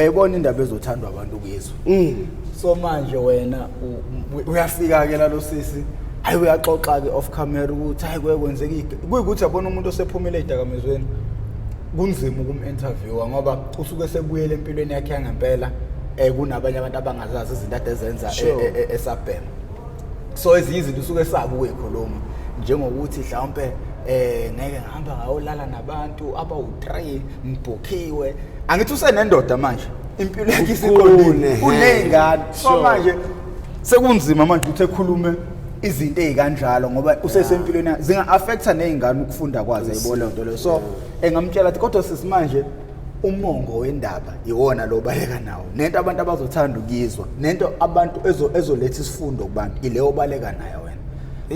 Uyayibona indaba ezothandwa abantu ukuyizwa. So manje wena uyafika ke lalo sisi, hayi, uyaxoxa ke off camera ukuthi hayi, kuye kwenzeka kuyikuthi yabona umuntu osephumile ey'dakamizweni kunzima ukum-interviewa ngoba usuke sebuyele empilweni yakhe yangempela, kunabanye abantu abangazazi izinto ade ezenza esabhema. So ezinye izinto usuke esaba ukuyikhuluma, njengokuthi mhlawumpe ngeke ngihamba ngayolala nabantu abawu-3 ngibhukhiwe. Angithi usenendoda manje, impilo yakhe isiqondile, uney'ngane. So manje sekunzima manje ukuthi ekhulume izinto ey'kanjalo ngoba usesempilweni yakhe, zinga-affecta ney'ngane ukufunda kwazo, yayibona leyo nto leyo. So engamtshela athi, kodwa sisimanje umongo wendaba iwona lo baleka nawo, nento abantu abazothanda ukuyizwa, nento abantu ezoletha isifundo kubantu, ileyo obaleka nayo wena.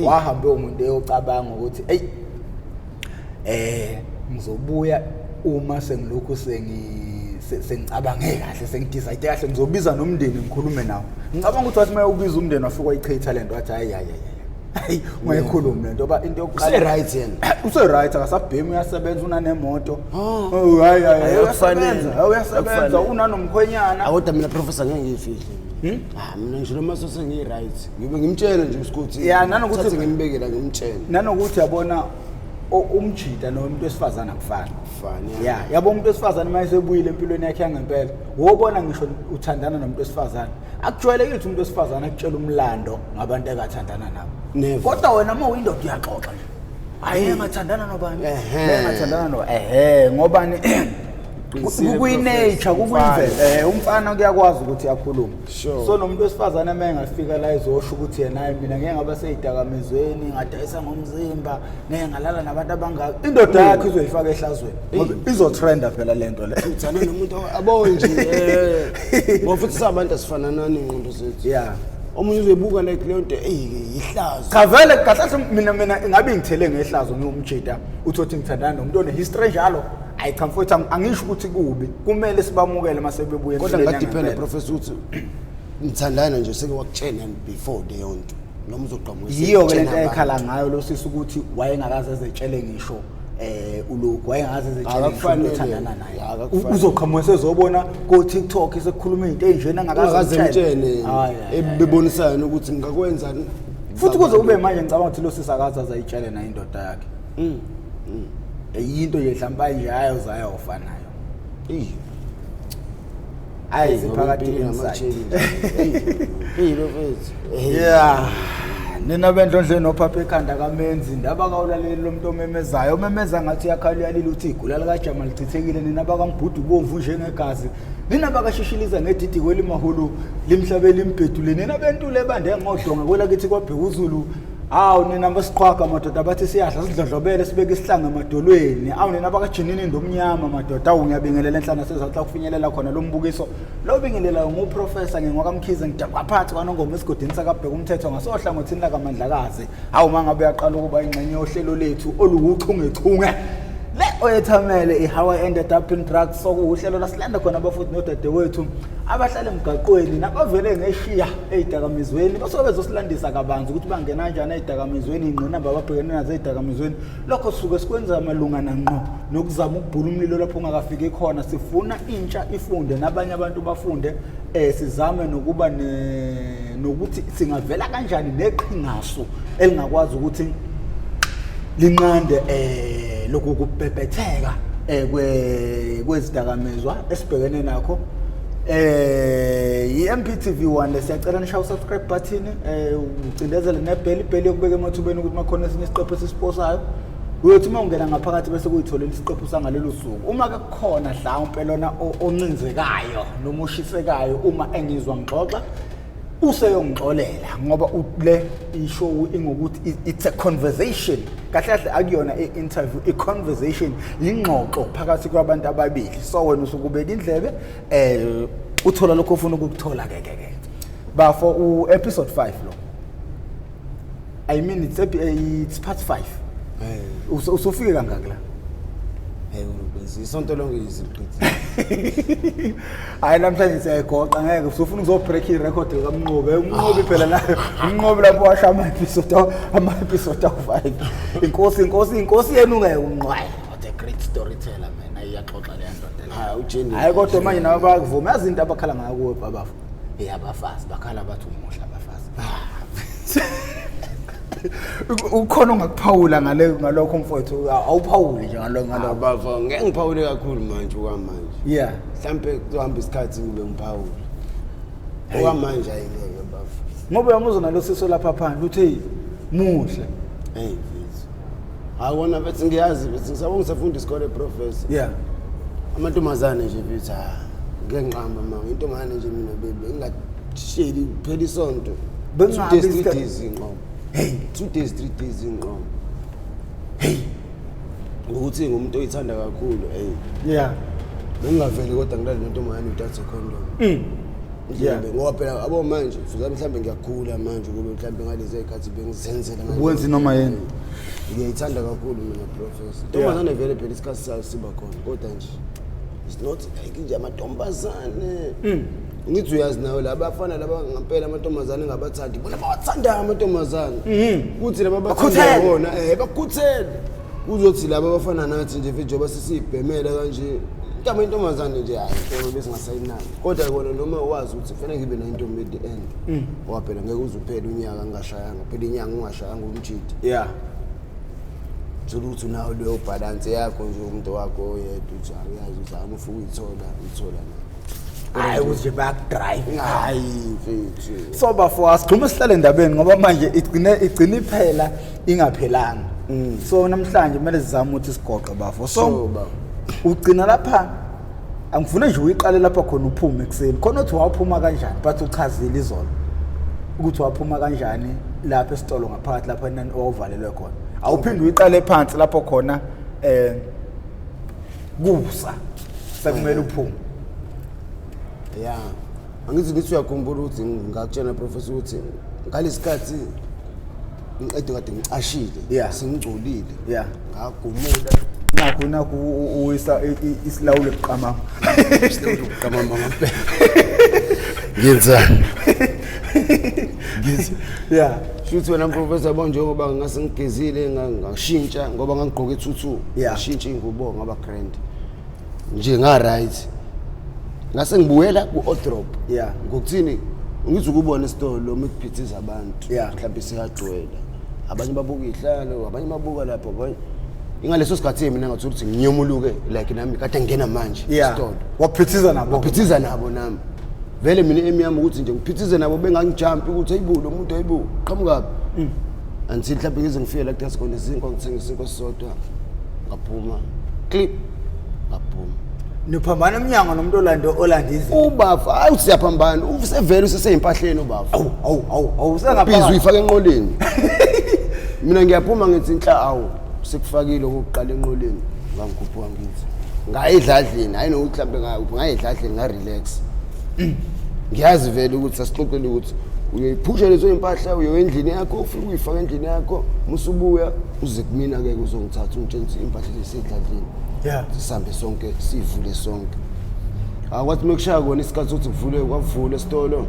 Wahambe umuntu eyocabanga ukuthi eyi, ngizobuya uma sengilokhu sengicabange kahle, sengidecide kahle, ngizobiza nomndeni ngikhulume nawo. Ngicabanga ukuthi wathi uma ubiza umndeni wafika wayichitha lento, wathi hayi, hayi, hayi, hayi, ungayikhulumi lento ba into yokuqala. Use-right yena? Use-right, akasabhemi, uyasebenza, unanemoto. Oh. Oh, hayi, hayi, Hayi, uyasebenza. akufanele. Uyasebenza. Akufanele. Unanomkhwenyana. Akodwa mina, professor, ngeke ngiyifihle. Ah, mina ngisho noma sengiyi-right, ngibe ngimtshele nje ukuthi Ya, nanokuthi- thathe ngimbekela, ngimtshele. Nanokuthi yabona umjida nomuntu wesifazane akufani. Akufani, ya. Ya, yabo, umuntu wesifazane uma esebuyile empilweni yakhe yangempela, wobona ngisho uthandana nomuntu wesifazane, akujwayelekile ukuthi umuntu wesifazane akutshela umlando ngabantu ekathandana nabo. Never. Kodwa wena uma uyindoda uyaxoxa nje, hayi, engathandana nobani, engathandana no ehe, ngobani. Qinisile, Kuyi-nature, Professor. kukuyimvelo. Umfana kuyakwazi ukuthi akhulume. So nomuntu wesifazane uma engafika la ezosho ukuthi yena, hayi, mina ngeke ngaba sey'dakamizweni, ngadayisa ngomzimba, ngeke ngalala nabantu abangaka, indoda yakhe izoyifaka ehlazweni ngoba izotrenda phela le nto le. Uthanda nomuntu abo nje, ngoba futhi sabantu asifana nani iy'ngqondo zethu. Omunye uzoyibuka like leyo nto, eyi, ihlazo. Cha, vele kahle kahle mina ingabe ngithele ngehlazo ngiwumjida, uthi ngithandana nomuntu one-history enjalo. Hayi cha mfowethu, angisho ukuthi kubi, kumele sibamukele uma sebebuye Kodwa empilweni ngadependa, yangempela. professor, ukuthi nithandana nje, seke wakutshena before leyo nto noma uzoqhamuka Yiyo-ke lento sekutshena ayekhala abantu. ngayo lo sisi, ukuthi wayengakaze ezetshele ngisho ulokhu wayengakaze ezetshele ngisho umuntu Akakufanele. othandana naye. Akakufanele. Uzoqhamuka sezobona ko-TikTok sekukhuluma iy'nto ey'njena ungakaze angakaze mtshene. Hayi, hayi, hayi. Bebonisana ukuthi ngingakwenza. Futhi kuze kube manje ngicabanga ukuthi lo sisi akaze azayitshele nayo indoda yakhe. Yinto nje mhlawumbe nje ayozayofa nayo. Eyi. Hayi, siphakathi inside. Impilo mfethu. Yeah. Nina bendlondleni nophapha ekhanda kamenzi ndaba kawulaleli lo muntu omemezayo, omemeza ngathi uyakhala, uyalila, uthi igula likajama lichithekile. Nina bakambhudu bomvu njengegazi, nina bakashishiliza ngedidi kwelimahulu limhlabe limbhedule, nina bentule bande ngodonga kwelakithi kwabheka uZulu. Awu nina basiqhwaga madoda, bathi siyadla sidlondlobele, sibeke isihlanga emadolweni. Awu nina bakajinini ndomnyama madoda. Awu, ngiyabingelela enhlana sezathi kufinyelela khona lo mbukiso lo bingelela nguprofessor ngingwakamkhize, ngidakwa phakathi kwanongoma esigodini sakabheka umthetho ngasohlangothini lakamandlakazi. Hawu, uma ngabe uyaqala ukuba ingxenye yohlelo lethu oluwuchungechunge le oyethamele i-How I Ended Up in Drugs, sokuwuhlelo lasilanda khona abafuthi nodadewethu abahlala emgaqweni nabavele ngeshiya ey'dakamizweni, basuke bezosilandisa kabanzi ukuthi bangena kanjani ey'dakamizweni, iy'ngqinamba ababhekene nazo ey'dakamizweni. Lokho sisuke sikwenza malungana ngqo nokuzama ukubhula umlilo lapho ungakafiki khona. Sifuna intsha ifunde nabanye abantu bafunde, sizame nokuba nokuthi singavela kanjani neqhingasu elingakwazi ukuthi linqande lokhu kubhebhetheka kwezidakamizwa esibhekene nakho. I-MPTV 1 lesiyacela nishaye subscribe button, ucindezele nebell, ibell yokubeka emathubeni ukuthi makhona esinye isiqephu esisiposayo, uyothi uma ungena ngaphakathi bese kuyitholela isiqephu sangalelo suku. Uma ke kukhona mhlawumpe lona oncinzekayo noma oshisekayo uma engizwa ngixoxa, useyongixolela ngoba le ishow ingokuthi it's a conversation. Kahle kahle akuyona i-interview, i-conversation, ingxoxo phakathi kwabantu ababili. So wena usukubeka indlebe, uthola lokho ofuna ukukuthola. Ke ke ke bafo, u-episode 5 lo, I mean, it's part 5. Usufike kangaki la? Hey, isonto lonke iziqithe. Hayi, namhlanje siyayigoqa, ngeke usufuna ukuzobreak irecord likamnqobi. Umnqobi phela naye, umnqobi lapho washa ama-episode awu-5. Inkosi, inkosi, inkosi yenu, ngeke umnqobi. What a great storyteller, man. Ayi, Iyaxoxa leya ndoda. Hayi uJenny. Hayi kodwa manje nabo bayakuvuma, yazi into abakhala ngayo kuwe babafu. Hey abafazi bakhala bathi umuhle abafazi. Ukhona ongakuphawula ngale ngalokho mfowethu, awuphawuli nje ngalokho ngalokho. Abafa ngeke ngiphawule kakhulu manje okwamanje. Yeah. Mhlambe kuzohamba isikhathi kube ngiphawula. Okwamanje ayingeke bafa. Ngoba uyamuzwa nalosiso lapha phandle uthi hey muhle. Hey mfethu. Hayi wona mfethu ngiyazi mfethu ngisabonga ngisafunda isikole professor. Yeah. Amantombazane nje mfethu ha ngeke ngiqamba mama intombazane nje mina bebe ngingasheli phela isonto. Bengingabi 2 days 3 days inqobo. Hey 2 days 3 days inqobo. Hey. Ngokuthi ngumuntu oyithanda kakhulu hey. Yeah. Bengingaveli kodwa ngilale nentombazane without a condom. Yeah. Ngoba phela abo manje futhi mhlambe ngiyakhula manje kube mhlambe ngalezi ezikhathi bengizenzela ngale. Uwenza noma yini. Ngiyayithanda kakhulu mina professor. Intombazane vele phela isikhathi sayo siba khona kodwa nje it's not like nje amantombazane. Ngithi uyazi nawe laba abafana laba ngempela amantombazane ngabathandi bona bawathanda amantombazane. Kuthi laba abathanda bona bakhuthele. Kuzothi laba abafana nathi nje mfethu njengoba sesibhemela kanje intamo intombazane nje hayi intombazane besingasayinani. Kodwa kona noma wazi ukuthi kufanele ngibe nayo intombi at the end. Ngoba phela ngeke uze uphele unyaka ngingashayanga, phela inyanga ungashayanga umjidi. Yeah. Thola ukuthi unawo leyo balance yakho nje umuntu wakho oyedwa uthi awuyazi ukuthi hayi uma uyithola uyithola na. Hayi ukuthi nje bayakudrive. Hayi mfethu. So bafo asigxume sihlale endabeni ngoba manje igcine iphela ingaphelanga. So namhlanje kumele sizame ukuthi sigoqe bafo. So ugcina lapha angifune nje uyiqale lapha khona uphume ekseni. Khona uthi waphuma kanjani but uchazile izolo ukuthi waphuma kanjani lapha esitolo ngaphakathi lapha owawuvalelwe khona. Awuphinde uyiqale phansi lapho khona kusa sekumele uphume. Yeah. Angithi ngithi uyakhumbula ukuthi ngakutshela professor ukuthi ngalesikhathi ngiqede kade ngicashile sengingcolile. Yeah. Ngagumula nakho uwisa isilawulo ebuqamama. Isilawulo ebuqamama ngempela. Ngiyenzani? Yeah. Shuthi wena professor yabo njengoba ngase ngigezile ngashintsha ngoba ngangigqoke ithuthu ngashintsha ingubo ngaba grand. Nje nga right. Ngase ngibuyela ku wardrobe. Yeah. Ngokuthini ngithi ukubona isitolo noma ukuphithiza abantu mhlawumbe siyagcwela. Abanye babuka ihlalo, abanye babuka lapho, abanye ingaleso sikhathi mina ngathola ukuthi nginyomuluke like nami kade ngena manje isitolo. Waphithiza nabo. Waphithiza nabo nami. Vele mina emiyami ukuthi nje ngiphithize nabo bengangijump ukuthi hayibo lo muntu hayibo qhamuka. Until mhlawumbe ngize ngifike la kuthenga khona izinkwa ngithenga isinkwa sisodwa ngaphuma clip ngaphuma. Niphambana emnyango nomuntu olanda izinto. Ubafa hayi siyaphambana usevele useseyimpahleni ubafa. Awu usengapha. Busy uyifaka enqoleni. Mina ngiyaphuma ngithi inhla awu sekufakile okokuqala enqoleni ngangikhuphuka ngithi ngayidladleni hayi nokuthi mhlambe ngayidladleni nga relax. Ngiyazi vele ukuthi sasixoxele ukuthi uyoyiphusha lezo impahla uyoya endlini yakho ufike uyifaka endlini yakho musubuya uze kumina ke uzongithatha ungitshela ukuthi impahla lesidladleni. Yeah. Sisambe sonke sivule sonke. Akwathi mekushaya kona isikhathi sokuthi kuvule kwavula esitolo.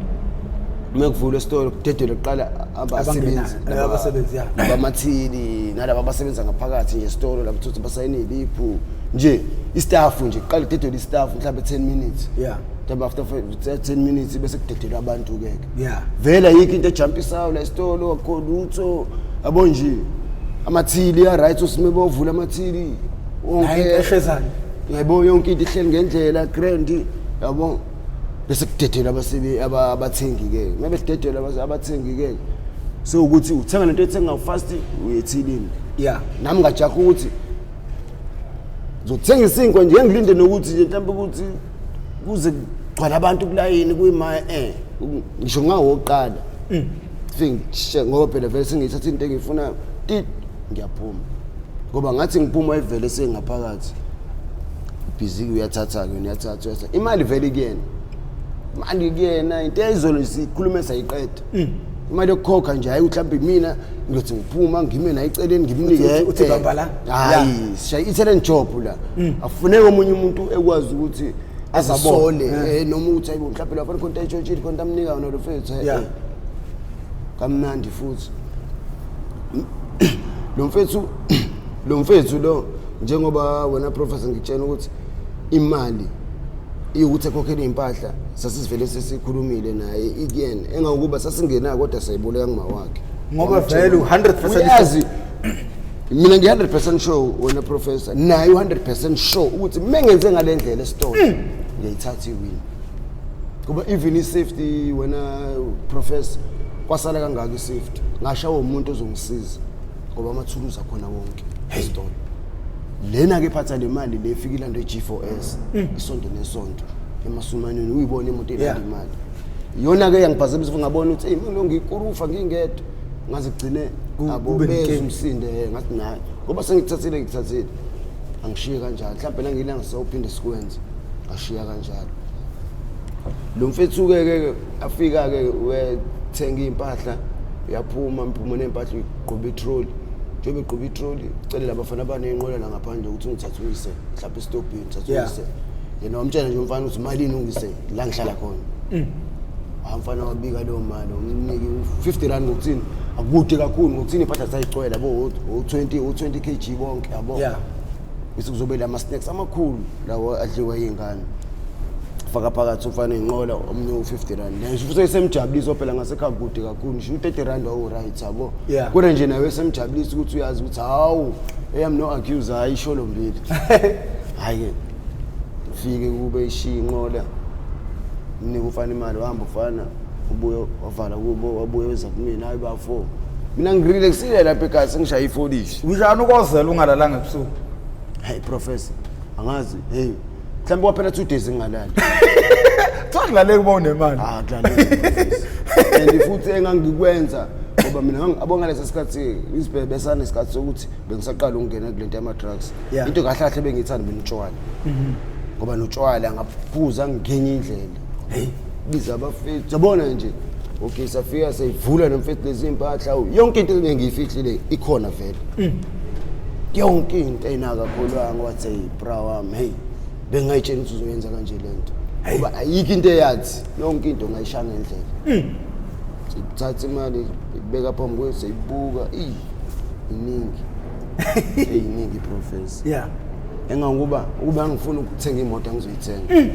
Mekuvula esitolo kudedele kuqala abasebenzi abasebenzi abamathili nalabo abasebenza ngaphakathi nje esitolo lapho ukuthi basayine iliphu nje istaff nje kuqala kudedele istaff mhlawumbe 10 minutes. Yeah. Mhlawumbe after 10 minutes bese kudedelwa abantu ke. Yeah. Vele ayikho into ejumpisayo la esitolo akho lutho yabo nje amathili a right usime bovula amathili wonke eshezana. Yabo yonke into ihleli ngendlela grand yabo bese kudedelwa abasebenzi abathengi ke ngabe sidedelwa abathengi ke so ukuthi uthenga lento ethenga fast uyethilini. Yeah. Nami ngajaha ukuthi ngizothenga isinkwa nje ngilinde nokuthi nje mhlawumbe ukuthi kuze kugcwala abantu kulayini kuyima ngisho ngawokuqala. Fike ngoba phela vele sengiyithatha into engifuna ngiyaphuma. Ngoba ngathi ngiphuma ivele sengaphakathi. Busy uyathatha ke uyathatha uyathatha. Imali vele kuyena. Imali kuyena into eyizolo sikhulume sayiqeda. Imali yokukhokha nje hayi mhlawumbe mina ngiyothi ngiphuma ngime naye eceleni ngimnike uthi bamba la. Hayi sishaye i-talent job la. Afuneke omunye umuntu ekwazi ukuthi azisole noma ukuthi hayibo mhlawumbe lapha khona ayitshontshile khona amnika yona lo mfethu. Kamnandi futhi. Lo mfethu lo njengoba wena professor ngitshela ukuthi Imali iyokuthi ekhokhele iy'mpahla sasisivele sesikhulumile naye ikuyena, engangokuba sasingenayo kodwa sayiboleka kuma wakhe. Ngoba vele u-100% uyazi mina ngi-100% sure, wena professor naye u-100% sure ukuthi mengenze ngale ndlela esitolo ngiyayithatha iwini, kuba even i-safety, wena professor, kwasala kangaka i-safety, ngashawa umuntu ozongisiza ngoba amathuluzi akhona wonke esitolo. Lena-ke phatha le mali le ifika ilando i-G4S isonto nesonto emasumaneni, uyibone imoto elanda imali. Iyona-ke yangiphazamisa futhi ngabona ukuthi eyi manje ngiyikurufa ngingedwa, ngaze kugcine abo kube bezwe nenkinga. umsindo. Ngathi nayi ngoba sengikuthathile, ngikuthathile, angishiye kanjalo, mhlawumbe nangilanga sawuphinde sikwenze, ngashiya kanjalo. Lo mfethu-ke ke afika-ke wethenga iy'mpahla, uyaphuma mphuma ney'mpahla, uyigqoba itroli, njengoba egqoba itroli ucelela abafana abaney'nqola la ngaphandle ukuthi ungithathe ungise mhlawumbe esitobhini, ngithathe ungise. Yena wamtshela nje umfana ukuthi malini ungise la ngihlala khona. Hayi, umfana wabika leyo mali, umnike u-50 rand ngokuthini, akude kakhulu ngokuthini, iy'mpahla zayigcwele yabo, o-20 o-20 kg bonke yabo. Bese kuzobe la ma-snacks amakhulu lawo adliwa iy'ngane, faka phakathi umfana iy'nqola, omnye u-50 rand. Naye futhi esemjabulisa phela ngasekhaya kude kakhulu, ngisho u-30 rand wawu-right yabo. Kodwa nje nawe esemjabulisa ukuthi uyazi ukuthi hawu, eyami no-accuse, hhayi isholo mbili. Hhayi-ke fike kube ishiya inqola, mnike umfana imali, wahamba ufana, ubuye wavala kubo, wabuye weza kumina, hayi bafo, mina ngirelaxile lapha ekhaya, sengishaya ifolishi. Unjani ukozela ungalalanga ebusuku? Hey professor, angazi, hey mhlawumbe kwaphela 2 days ngingalali. Kuthiwa kulaleki uma unemali. Ah, kulaleki, professor. And futhi engangikwenza ngoba mina abo ngalesa sikhathi izibhebe besanesikhathi sokuthi bengisaqala ukungena kule nto yama-drugs. Into kahle kahle bengiyithanda mina utshwala, ngoba notshwala ngaphuza ngenye indlela. Hey. Biza abafethu, yabona nje, okay, safika sayivula nomfethu lezi mpahla, yonke into engiyifihlile ikhona vele, yonke into enakakholwanga. Wathi, hey bra wami, hey bengayitshela ukuthi uzoyenza kanje le nto, ngoba ayikho into eyathi yonke into ngayishaya ngendlela. Sithatha imali, ibeka phambi kwethu, siyibuka, iningi, iningi professor, engangokuba ukuba angifuni ukuthenga imoto angizoyithenga.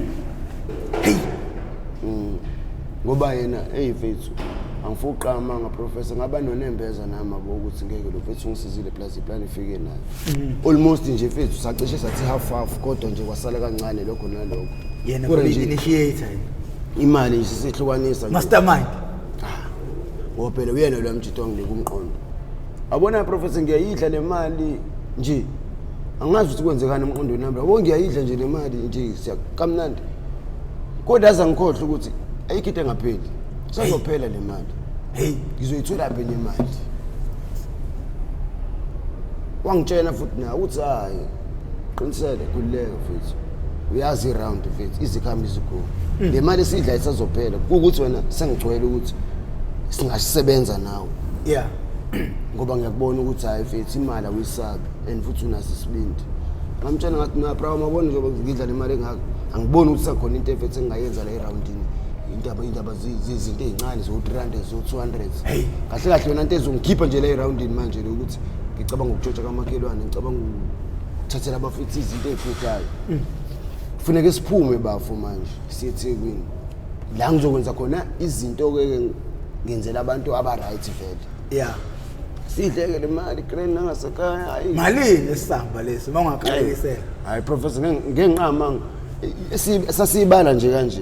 Ngoba yena, eyi mfethu, angifuni ukuqamba amanga professor, ngaba nonembeza nami abo ukuthi ngeke lo mfethu ungisizile, plus iplan ifike nayo almost nje mfethu, sacishe sathi half half, kodwa nje kwasala kancane lokho nalokho. Yena Kodwa kube nje initiator yena. Imali nje sisehlukanisa nje. Mastermind. Ngoba phela uyena lo mjito wanginika umqondo, abona professor, ngiyayidla le mali nje, angazi ukuthi kwenzekani emqondweni nami yabo, ngiyayidla nje le mali nje, siyakamnandi, kodwa aze angikhohlwe ukuthi ayikho into engapheli, sazophela le mali. Hey. Ngizoyithola phi enye imali? Wangitshela futhi naye ukuthi hayi, qinisele, khululeka mfethu, uyazi i-round mfethu, izikhambi izigugu, le mali esiyidla isazophela, kuwukuthi wena sengigcwele ukuthi singasebenza nawe, ngoba ngiyakubona ukuthi hayi mfethu, imali awuyisabi and futhi unaso isibindi. Ngamtshela ngathi na bra, mabona njengoba ngidla le mali engaka, angiboni ukuthi sakhona into efethu engingayenza la eroundini, indaba zizinto ey'ncane zo-300, zo-200. Hey. Kahle kahle yona nto ezongikhipha nje la eroundini manje le ukuthi ngicabanga ukutshontsha kamakhelwane, ngicabanga ukuthathela abafethu izinto ey'futhayo. Kufuneke siphume bafo manje siye eThekwini la ngizokwenza khona izinto-ke, ngenzela abantu aba-right vele. Sidleke le mali grand nangasekhaya, hayi. Malini esamba lesi uma ungakalekisela? Hayi professor, ngenqama sasiyibala nje kanje,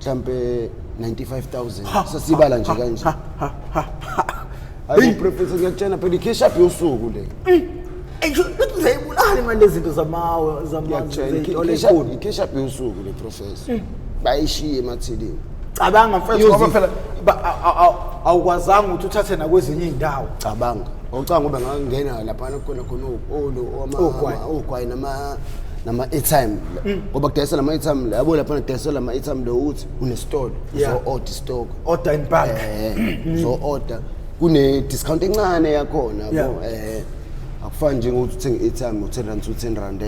mhlampe 95,000, sasiyibala nje kanje. Hayi professor, ngiyakutshela phela, i-cash up yosuku le. Ngisho ukuthi uzayibulala imali lezinto zamawe Ngiyakutshela, zey'tolo ey'nkulu. I-cash up yosuku le professor, bayishiye emathilini. Cabanga mfethu, ngoba phela awukwazanga ukuthi uthathe nakwezinye iy'ndawo. Cabanga, awucanga ngoba ngangena laphana khona khona olo Ogwayi. Ogwayi nama airtime, ngoba kudayisela ama airtime yabo, laphana kudayisela ama airtime lo uthi unesitolo, uzo order stock. Order in bulk. Uzo order, kune discount encane yakhona yabo. Akufani njengokuthi uthenge i-airtime ngo-10 rand to 10 rand,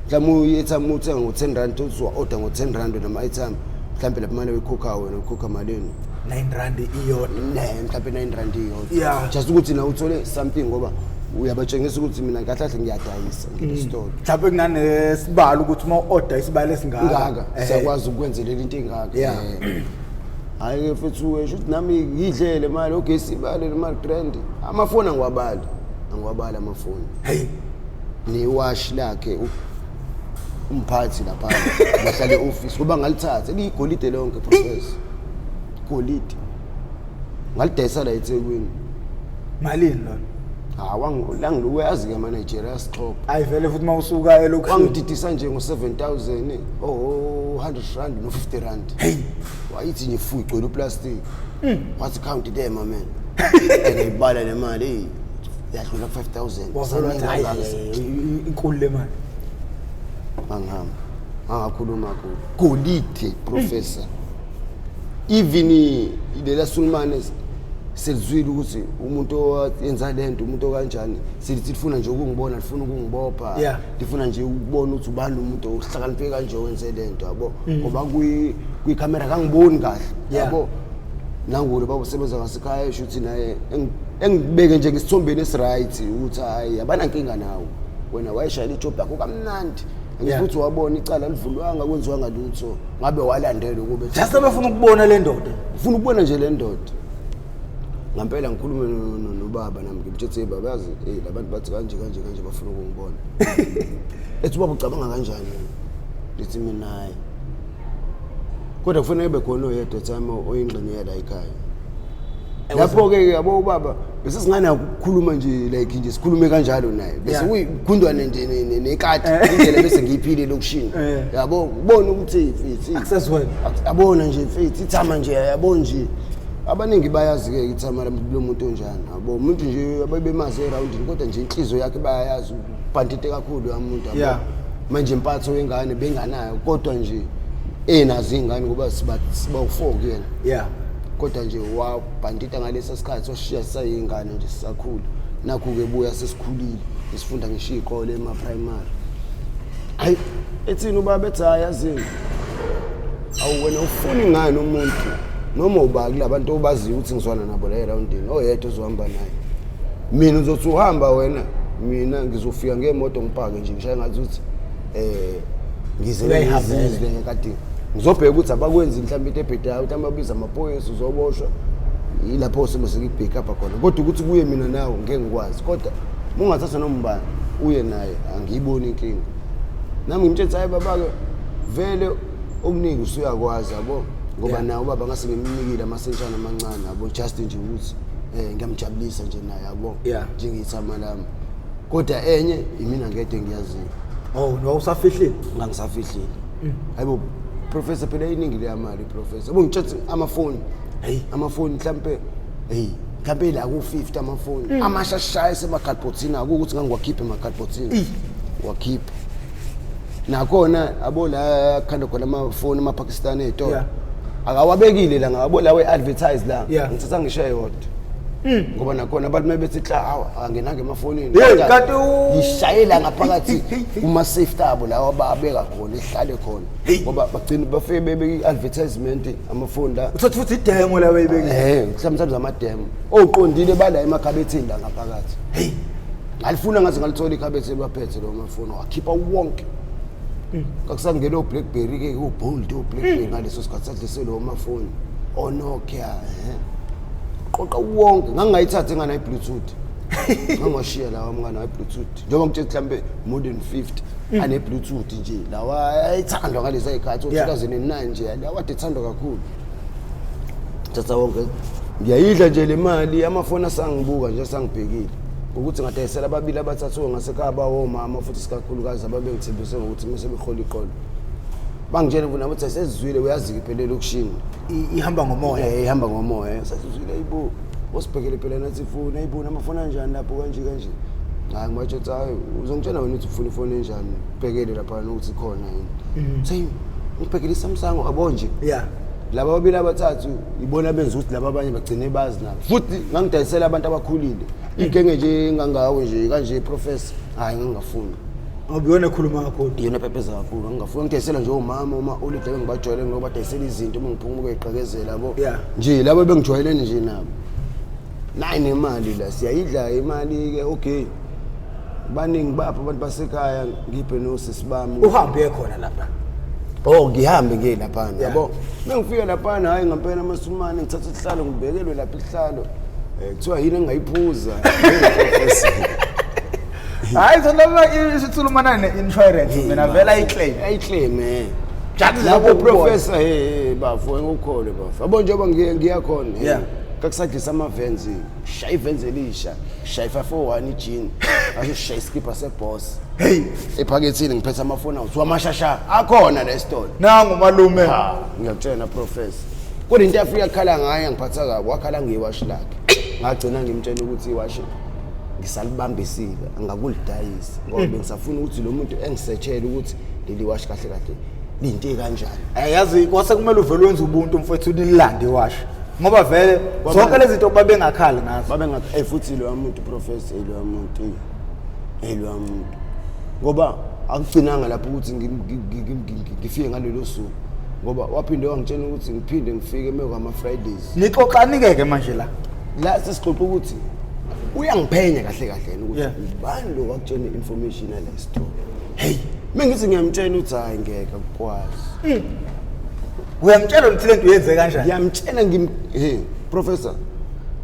mhlawumbe i-airtime uthenga ngo-10 rand, uthi order ngo-10 rand nama airtime, mhlawumbe lapha manje uyikhokha wena, ukhokha malini? 9 rand iyodwa. Ne mhlawumbe 9 rand iyodwa. Yeah. Just ukuthi na uthole something ngoba Uyabatshengisa ukuthi mina kahle kahle ngiyadayisa nginesitolo. Mhlawumbe kunanesibalo ukuthi uma u-order isibalo esingaka. Ngaka siyakwazi ukwenzelela into engaka. Hhayi-ke mfethu, sho ukuthi nami ngiyidlele mali, okay, sibale le mali grand. Amafoni angiwabali, angiwabali amafoni. Hey. Newashi lakhe umphathi lapha bahlale e-office ngoba ngalithatha liyigolide lonke, professor, golide ngalidayisa la eThekwini. Malini lona? Hawu, langiluyazi-ke ama-Nigeria asixhopha. Ayi vele, futhi uma usuka elokishini. Wangididisa nje ngo-7000, oh, 100 rand no-50 rand. Hey. Wayithi nje fu, igcwele uplastic, wathi, "Count them, man." Engayibala le mali, eyi, yadlula ku-5000. Wavela wathi, hayi, inkulu le mali. Ngangihamba angakhuluma kulo golide, professor. Even lela sulumane selizwile ukuthi umuntu owenza lento, umuntu okanjani, selithi lifuna nje ukungibona, lifuna ukungibopha. Lifuna nje ukubona ukuthi ubani lo muntu ohlakaniphe kanje owenze lento, yabo, ngoba kwikhamera kangiboni kahle. Yabo, nangulo baba usebenza ngasekhaya, esho ukuthi naye engibeke nje ngesithombeni esiright ukuthi hayi, abanankinga nawo, wena wayeshayela ijob yakho kamnandi. Futhi wabona icala livulwanga, kwenziwanga lutho, ngabe walandela ukube Just abafuna ukubona le ndoda. Ufuna ukubona nje le ndoda ngampela. Ngikhulume nobaba nami, ngimtshetse, "Baba, yazi, hey, labantu bathi kanje kanje kanje, bafuna ukungibona." Ethi, "Ubaba ucabanga kanjani?" Ngithi mina, hayi, kodwa kufanele kube khona oyedwa time oyingxenye yala ekhaya. Lapho-ke yabo ubaba bese singanako ukukhuluma nje, like nje sikhulume kanjalo naye, bese kuyigundwane nje nekati indlela bese ngiyiphile elokishini. Yabo, ubone ukuthi mfethu Akusesiwena. Yabona nje mfethu, ithama nje, yabo nje, abaningi bayazi-ke ithama lo muntu onjani, yabo, umuntu nje abebemazi erawundini, kodwa nje inhliziyo yakhe bayayazi, ubhantite kakhulu yamuntu, yabo. Manje impatho yengane benganayo, kodwa nje enazo iy'ngane ngoba siba u-four kuyena. Kodwa nje wabhantita ngalesa sikhathi, washiya sisayingane nje, sisakhula. Nakhu-ke buya sesikhulile, sifunda ngisho iy'kole ema-primary. Hayi, ethini ubaba? Ethi, "Hhayi, yazini, awu, wena ufuna ingane umuntu noma uba kula bantu obaziyo ukuthi ngizwana nabo la erawundini, oyedwa ozohamba naye. Mina uzothi uhamba wena, mina ngizofika ngemoto, ngipake nje, ngishaye ngathi ukuthi ngize Uyayihambela. ngizizwe kade ngizobheka ukuthi abakwenzi mhlawumbe into ebhedayo, ukuthi amabiza amaphoyisa, uzoboshwa." Yilapho simo sekubhek up khona, kodwa ukuthi kuye mina nawe ngeke ngikwazi, kodwa uma ungathatha noma ubani uye naye, angiyiboni inkinga. Nami ngimtshela, "Hayi baba-ke, vele okuningi usuyakwazi, yabo," ngoba naye ubaba ngase ngimnikile amasentshana amancane, yabo, just nje ukuthi ngiyamjabulisa nje naye, yabo, njengethama lami, kodwa enye imina ngedwa engiyaziyo. Oh, no, usafihlile. Ngangisafihlile. Hayibo professor, phela iningi leya mali, professor, yabo, ngitshethe amafoni. Hey. Amafoni mhlampe, hey, mhlampe la ku-50 amafoni amashashaya esemakhadibhothini, akukuthi ngangiwakhipha emakhadibhothini, wakhipha nakhona, abo, la khanda khona amafoni amaPakistani ey'tolo. Akawabekile la ngabo la we-advertise la. Ngithatha ngisho eyodwa ngoba nakhona abantu mebethi hla, hawu, angenanga emafonini. Hey, Kodwa kanti ngishayela ngaphakathi kuma-safe abo lawa ababeka khona, ihlale khona, ngoba bagcina bafike bebeke i-advertisement amafoni la. Uthatha futhi idemo la bayibekile. Mhlawumbe amademo oqondile bala emakhabetheni la ngaphakathi. Hey. Ngalifuna ngaze ngalithola ikhabethe, baphethe lo mafoni, wakhipha wonke. Kwakusangena o-Blackberry ke, o-Bold, o-Blackberry ngaleso sikhathi, sadlise lo mafoni o-Nokia, qoqa wonke. Ngangingayithatha enganayo i-Bluetooth, ngangiwashiya lawa mnganayo i-Bluetooth, njengoba ngitshela mhlambe more than 50 ane-Bluetooth nje lawa ayethandwa ngaleza y'khathi, o-2009 nje, lawa ade ethandwa kakhulu. Thatha wonke, ngiyayidla nje le mali. Amafoni asangibuka nje, asangibhekile ukuthi ngadayisela ababili abathathu ngasekhaya, bawomama futhi sikakhulukazi, ababengithembise ngokuthi uma sebehola iqolo bangitshele bona ukuthi sesizwile, uyazi-ke phela elokishini. Ihamba ngomoya. Ihamba ngomoya. Sesizwile, ayibo, osibhekele phela nathi ifoni, ayibo, namafoni anjani lapho, kanje kanje. Hayi, ngibatsho ukuthi hayi, uzongitshela wena ukuthi ufuna ifoni enjani, ubhekele laphana ukuthi ikhona yini. Seyi ngibhekele iSamsung, yabo nje. Laba ababili abathathu ibona benza ukuthi laba abanye bagcine bazi nabo. Futhi ngangidayisela abantu abakhulile, igenge nje engangawe nje kanje, professor. Hayi, ngangingafuni. Ngoba iyona ekhuluma kakhulu. Iyona ephepheza kakhulu. Ngangingafuni, ngidayisela nje omama, oma-olide bengibajwayele, ngilokubadayisela izinto uma ngiphuma ukuyiqekezela, yabo. Nje labo bengijwayelene nje nabo. Nayi nemali la, siyayidla imali-ke, okay. Baningi bapha abantu basekhaya, ngiphe nosisi bami. Uhambe uye khona lapha. Oh, ngihambe ngiye laphana, yabo. Mengifika laphana, hayi ngempela amaSulumane, ngithatha isihlalo, ngibekelwe lapha isihlalo. Kuthiwa yini engingayiphuza? Hayi, so lama isitsulumana ne-insurance, mina vele ayiclaim. Ayiclaim eh. Just lapho lokho ukubona. Professor, hey bafo, engukholwe bafo. Yabo njengoba ngiya khona. Kakusadlisa amavenzi, shaya ivenzi elisha, shaya 501 ijini. Asho shaya iskipha seboss. Hey, ephakethini ngiphethe amafoni awu amashasha akhona la esitolo. Nangu malume. Ha, ngiyakutshela professor. Kodwa into afika akhala ngayo ngiphatha kabi, wakhala ngewashi lakhe. Ngagcina ngimtshela ukuthi iwashi ngisalibambisile, angakulidayisi ngoba bengisafuna ukuthi lo muntu engisetshele ukuthi leli washi kahle kahle liyinto ekanjani. Yazi kwase kumele uvele wenze ubuntu mfowethu, nilande iwashi. Ngoba vele zonke lezi zinto babengakhali ngazo. Babe ngathi futhi lo muntu professor, lo muntu, lo muntu. Ngoba akugcinanga lapho ukuthi ngifike ngalelo suku. Ngoba waphinde wangitshela ukuthi ngiphinde ngifike mekwa Fridays. Nixoxani ke manje la? La sesixoxa ukuthi uyangiphenya kahle kahle yena ukuthi ubani lo wakutshela information yale story. Hey, mengithi ngiyamtshela uthi hayi ngeke akukwazi. Uyamtshela ukuthi lento uyenze kanjani? Ngiyamtshela ngim hey professor,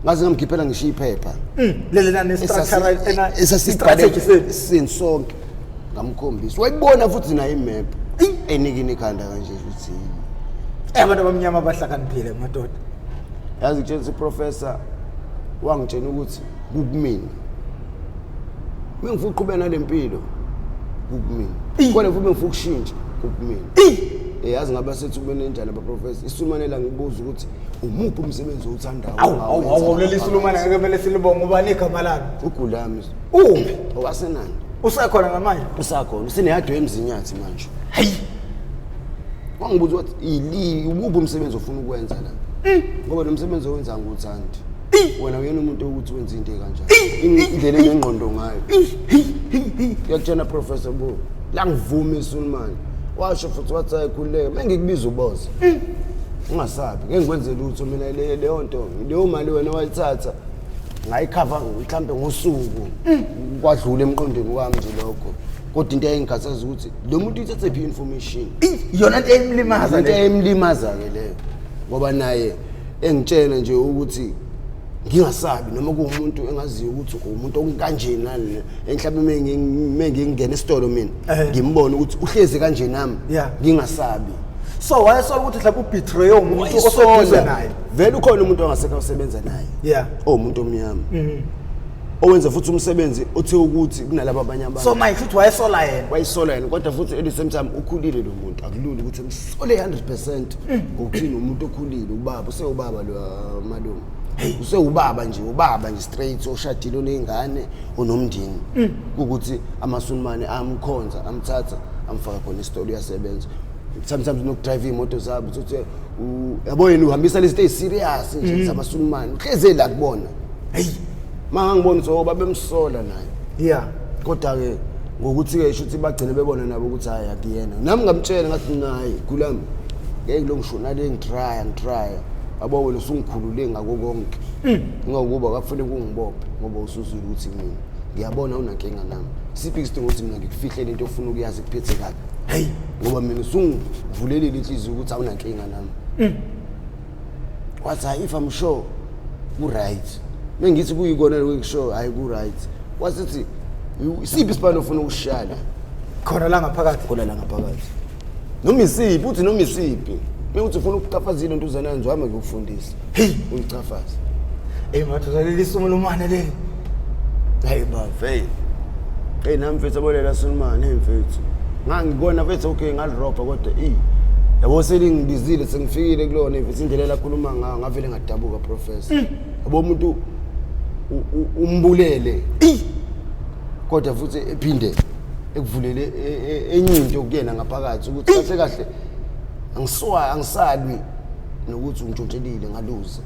ngaze ngamkhiphela ngishiya iphepha. Lele nani structure ena Esasibhale strategy senu. Sini sonke ngamkhombisa. Wayibona futhi naye imap. Enikini ikhanda kanje futhi. Abantu abamnyama abahlakaniphile madoda. Yazi kutshela ukuthi professor wangitshela ukuthi kukumina. Mengifuna ukuqhubeka nalempilo kukumina. Kodwa futhi mengifuna ukushintsha kukumina. Yazi ngabe sethi kube nenjani aba professor. Isulumane la ngibuza ukuthi umuphi umsebenzi owuthandayo? Awu awu awu, leli sulumane ngeke vele silibonge, ubani igama lalo? Ugulami. Uphi? Owasenani. Usekhona namanje? Usakhona. Useneyado emzinyathi manje. Hey. Wangibuza ukuthi ili umuphi umsebenzi ofuna ukwenza la? Ngoba lo msebenzi owenza ngiwuthandi. Wena uyena umuntu ukuthi wenza into ekanjani? Indlela enengqondo ngayo. Ngiyakutshela professor bo, la ngivuma isulumane. Washo futhi wathi ayikhululeke, mengikubiza uboza. Ungasabi, ngeke ngikwenze lutho mina leyo nto, leyo mali wena wayithatha ngayikhava mhlambe ngosuku. Kwadlula emqondweni wami nje lokho. Kodwa into eyayingikhathaza ukuthi lo muntu uyithathe phi information? Yona into eyimlimaza Into le. eyimlimaza ke leyo. Ngoba naye engitshela nje ukuthi ngingasabi noma kuwumuntu engaziyo ukuthi umuntu okanjeni nani, enhlabe mengingena esitolo mina ngimbone ukuthi uhlezi kanje nami ngingasabi. So wayesola ukuthi mhlawumbe ubetray umuntu oseduze naye. Vele ukhona umuntu ongasekho osebenza naye. Owumuntu omnyama. Owenza futhi umsebenzi othe ukuthi kunalabo abanye abantu. So manje futhi wayesola yena. Wayesola yena kodwa futhi at the same time ukhulile lo muntu, akulula ukuthi emsole 100% ngokuthini umuntu okhulile, ubaba usewubaba lo malume. Usewubaba nje, ubaba nje straight oshadile onezingane onomndeni. Ukuthi amaSulumane amkhonza, amthatha, amfaka khona esitolo uyasebenza. Sometimes nokudrive imoto zabo uthi yabo yena uhambisa lezi zinto eziserious nje zamaSulumane. Uhleze la kubona. Hey, mangangibona ukuthi babemsola naye. Kodwa ke ngokuthi ke shuthi bagcine bebona nabo ukuthi hayi akuyena. Nami ngamtshela ngathi naye gulami ngeke lo ngishona le ngitry. Yabo wena usungikhulule ngako konke. Ngokuba kwakufanele kungibophe ngoba usuzwile ukuthi mina ngiyabona unankinga nami. Siphi isidingo ukuthi mina ngikufihlele into ofuna ukuyazi kuphethe kabi. Hey, ngoba mina usungivulelile inhliziyo ukuthi awunankinga nami. Wathi hayi if I'm sure ku right. Mengithi kuyikona lokho ngisho hayi ku right. Wasithi isiphi isibalo ofuna ukushaya? Khona la ngaphakathi. Khona la ngaphakathi. Noma isiphi uthi noma isiphi. Mengithi ufuna ukuchafaza into uzana nje wami ngikufundisa. Hey, uyichafaza. Hey madoda leli sulumane leli. Hey baba, hey. Hey nami mfethu abolela sulumane, hey mfethu. Ngangibona mfethu okay ngalirobha kodwa yabo selingibizile sengifikile kulona mfethu indlela lakhuluma ngayo ngavele ngadabuka professor. Yabo umuntu umbulele. Kodwa futhi ephinde ekuvulele enye into kuyena ngaphakathi ukuthi kahle kahle angisalwi nokuthi ungitshontshelile ngaluza.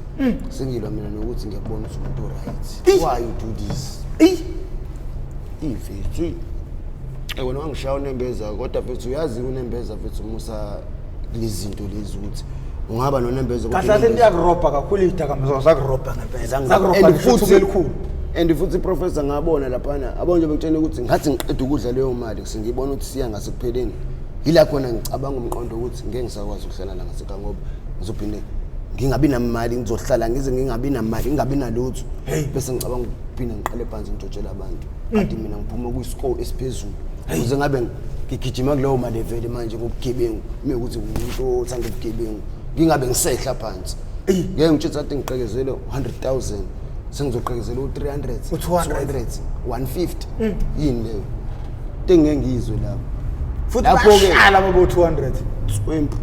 Sengilwa mina nokuthi ngiyakubona ukuthi umuntu right. Why you do this? Mfethu. Wena wangishaya unembeza kodwa mfethu uyazi unembeza mfethu musa lezi zinto lezi ukuthi ungaba nonembeza kodwa Kahle kahle unembeza. iyakurobha kakhulu izidakamizwa zakurobha ngempela. Zangi- Zakurobha And futhi futhi elikhulu. And futhi, professor, ngabona laphana abo nje bekutshena ukuthi ngathi ngiqeda ukudla leyo mali, sengibona ukuthi siya ngasekupheleni, yila khona ngicabanga umqondo ukuthi ngeke ngisakwazi ukuhlala la ngasekhaya, ngoba ngizophinde ngingabi namali, ngizohlala ngize ngingabi namali, ngingabi nalutho. Bese ngicabanga ukuphinde ngiqale phansi ngitshotshele abantu, kanti mina ngiphuma kwi-score esiphezulu, ukuze ngabe ngigijima kuleyo maleveli manje ngobugebengu, uma ukuthi umuntu othanda ubugebengu, ngingabe ngisehla phansi. Ngeke ngitsho ukuthi ngiqekezele 100,000, sengizoqekezela u-300, U-200. 200, 150, yini leyo into engeke ngiyizwe lapho. Futhi Lapho-ke- bashala babo 200. Swempu,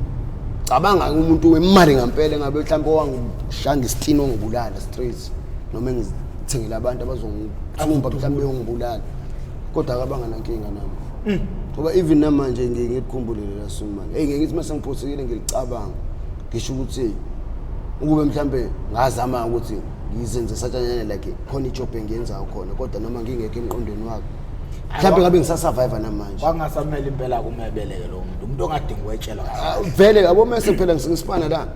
cabanga umuntu wemali ngampela engabe mhlawumbe owangishaya ngesitini, ongibulala straight, noma engithengele abantu abazongithumba, mhlawumbe beyongibulala, kodwa akabanga nankinga nami, ngoba even namanje ngiye ngikukhumbule lela sumane. Hey, ngeke ngithi uma sengiphothekile ngilicabanga, ngisho ukuthi hey, ukube mhlambe ngazama ukuthi ngizenze satshanyana, like khona ijob engiyenzayo khona, kodwa noma ngingekho emqondweni wakho, mhlawumbe ngabe ngisasurvive namanje. Kwangasamele impela kumebeleke lo muntu, umuntu ongadingi ukwetshelwa kahle. Ah, vele yabo, mese phela ngisipana la,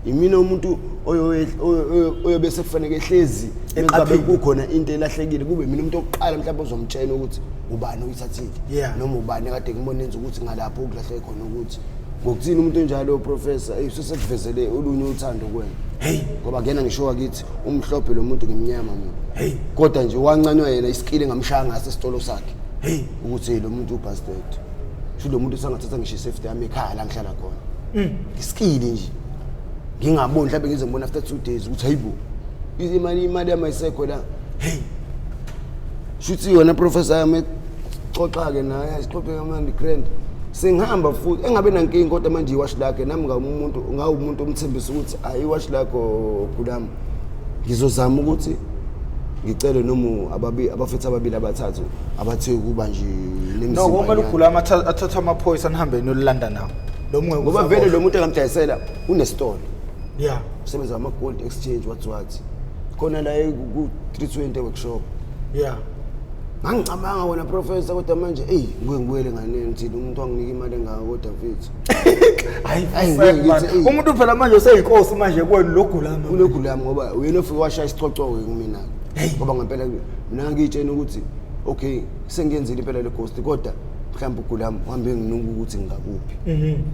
yimina umuntu oyobe sekufanele ehlezi mengabe Eqaphile. kukhona into elahlekile, kube mina umuntu oqala mhlawumbe ozomtshela ukuthi ubani oyithathile noma ubani kade ngibone enza ukuthi ngalapho ukulahleke khona, ukuthi ngokuthini umuntu onjalo, professor, ey, sesekuvezele olunye uthando kuwena. Hey. Ngoba kuyena ngisho wakithi umhlophe lo muntu, ngimnyama mina. Hey. Kodwa nje wancanywa yena iskill engamshaya ngaso esitolo sakhe Hey. ukuthi, hey, lo muntu ubastard, sho lo muntu usangathatha ngisho isafety yami ekhaya la ngihlala khona, iskill nje ngingaboni, mhlawumbe ngize ngibona after 2 days ukuthi hayibo, imali yami ayisekho la. Hey. Shuthi yona, professor, yami xoxa-ke naye, sixoxe kamnandi, grand, sengihamba futhi engabe nankinga. Kodwa manje iwashi lakhe nami ngawumuntu ngawumuntu omthembisa ukuthi ayi, iwashi lakho khulami, ngizozama ukuthi ngicele noma abafethu ababili abathathu abathe ukuba nje No, nemizimba kumele nyana. ugula athathe amaphoyisa, nihambe niyolanda nawo lo munye. Ngoba vele lo muntu engamdayisela unesitolo, usebenza ama-gold exchange, what what, khona la ku-320 workshop. Ngangicabanga wena, professor, kodwa manje eyi, ngibuye ngibuyele nganeni, ngithini umuntu wanginika imali engaka kodwa mfethu? Hayi. Ayi, ngeke ngeke ngithi, eyi. Umuntu phela manje useyinkosi manje kwenu logula. Ulogula yami, ngoba uyena ofike washaya isicoco-ke kumina. Hey. Ngoba ngempela mina ngiyitshena ukuthi okay, sengiyenzile impela le ghost, kodwa mhlawumbe ugulami uhambe nginuka ukuthi ngingakuphi,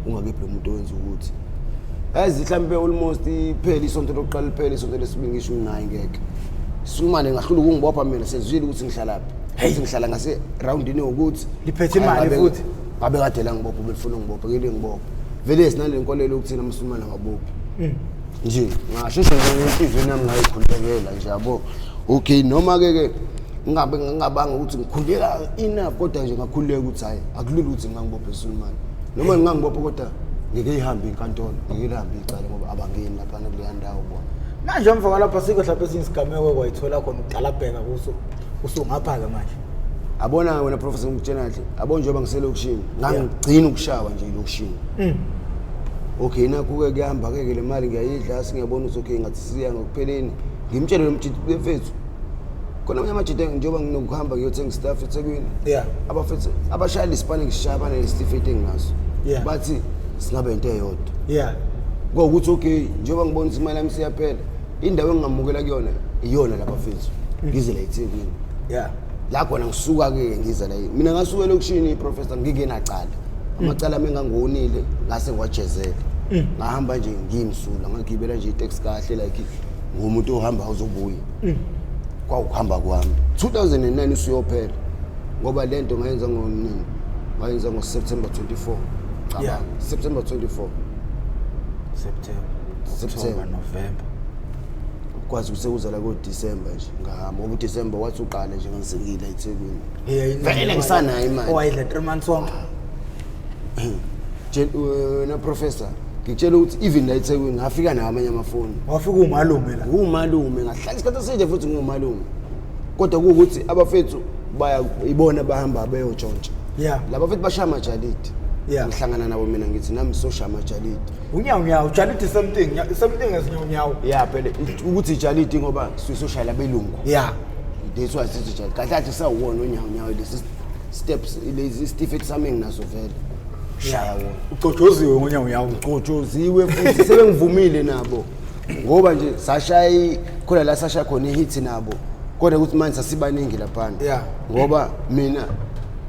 ungakephi lo muntu owenza ukuthi yazi mhlawumbe almost iphele isonto lokuqala, liphele isonto lesibili, ngisho naye ngeke sulumane ngahlula ukungibopha mina, sezwile ukuthi ngihlalaphi, ukuthi ngihlala ngase-roundini yokuthi Liphethe imali Hayi, futhi. Ngabe kade la ngibopha, ubelifuna ngibopha kele ngibopha vele, sinale nkolelo yokuthi amasulumane awabophi nje. Ngasheshe nje enhliziyweni yami ngayikhulekela nje, yabo, okay, noma-ke ke ngingabe ngingabanga ukuthi ngikhuleka enough, kodwa nje ngakhululeka ukuthi hhayi, akulula ukuthi ngingangibopha esulumane, noma ngingangibopha, kodwa ngeke ihambe inkantolo, ngeke lihambe icala, ngoba abangeni laphana kuleya ndawo bona. Manje emva kwalapha sikho mhlawumbe esinye isigameko kwayithola khona udalabheka kuso usungapha-ke manje? Abona wena, professor, ngikutshela kahle, abo njengoba ngiselokishini ngangigcina ukushawa nje elokishini. Okay, nakhu-ke kuyahamba-ke ke le mali ngiyayidla, singiyabona ukuthi okay, ngathi siya ngokupheleni, ngimtshele lo mjidi befethu khona amanye amajidi, njengoba nginokuhamba ngiyothenga istaff eThekwini, abafethu abashayela isipani ngishaya banesitifiketi enginaso, bathi singabe into eyodwa. Kwawukuthi okay, njengoba ngibona ukuthi imali yami siyaphela, indawo engingamukela kuyona iyona lapha fethu, ngize la eThekwini, la khona ngisuka-ke ngiza la. Mina ngasuka elokishini, professor, ngingenacala, amacala ami engangiwonile ngase ngiwajezele, ngahamba nje ngiyimsula, ngagibela nje iteksi kahle like ngumuntu ohamba uzobuya. Kwawukuhamba kwami 2009 usuyophela, ngoba le nto ngayenza ngonini? Ngayenza ngo-September 24. Cabanga, September 24. September. September. October, November. Kwazi ukuthi sekuzala ko-December nje ngahamba, ngoba uDecember wathi uqala nje ngisengile eThekwini. Yeah. Vele ngisanayo imali. Owayidla 3 months wonke. Wena professor, ngikutshela ukuthi even la eThekwini ngafika nawo amanye amafoni. Wafika umalume la. Ngumalume, ngahlala isikhathi eside futhi ngumalume, kodwa kuwukuthi abafethu baya ibona bahamba beyotshontsha. Laba fethu bashaya amajalidi. Ngihlangana nabo mina, ngithi nami soshaya amajalidi. Unyawo nyawo ujalidi, same thing, same thing as nyawo nyawo. Ya, phela ukuthi ijalidi ngoba sisoshayela abelungu. That's why sithi jalidi. Kahle kahle sawuwona unyawo nyawo, lesi steps lezi, isitifiketi sami enginaso vele shaya wona. Ucojoziwe ngonyawo nyawo. Gotshoziwe futhi sebengivumile nabo, ngoba nje sashaya khona la sashaya khona ihit nabo. Kodwa ukuthi manje sasibaningi laphana. Ngoba mina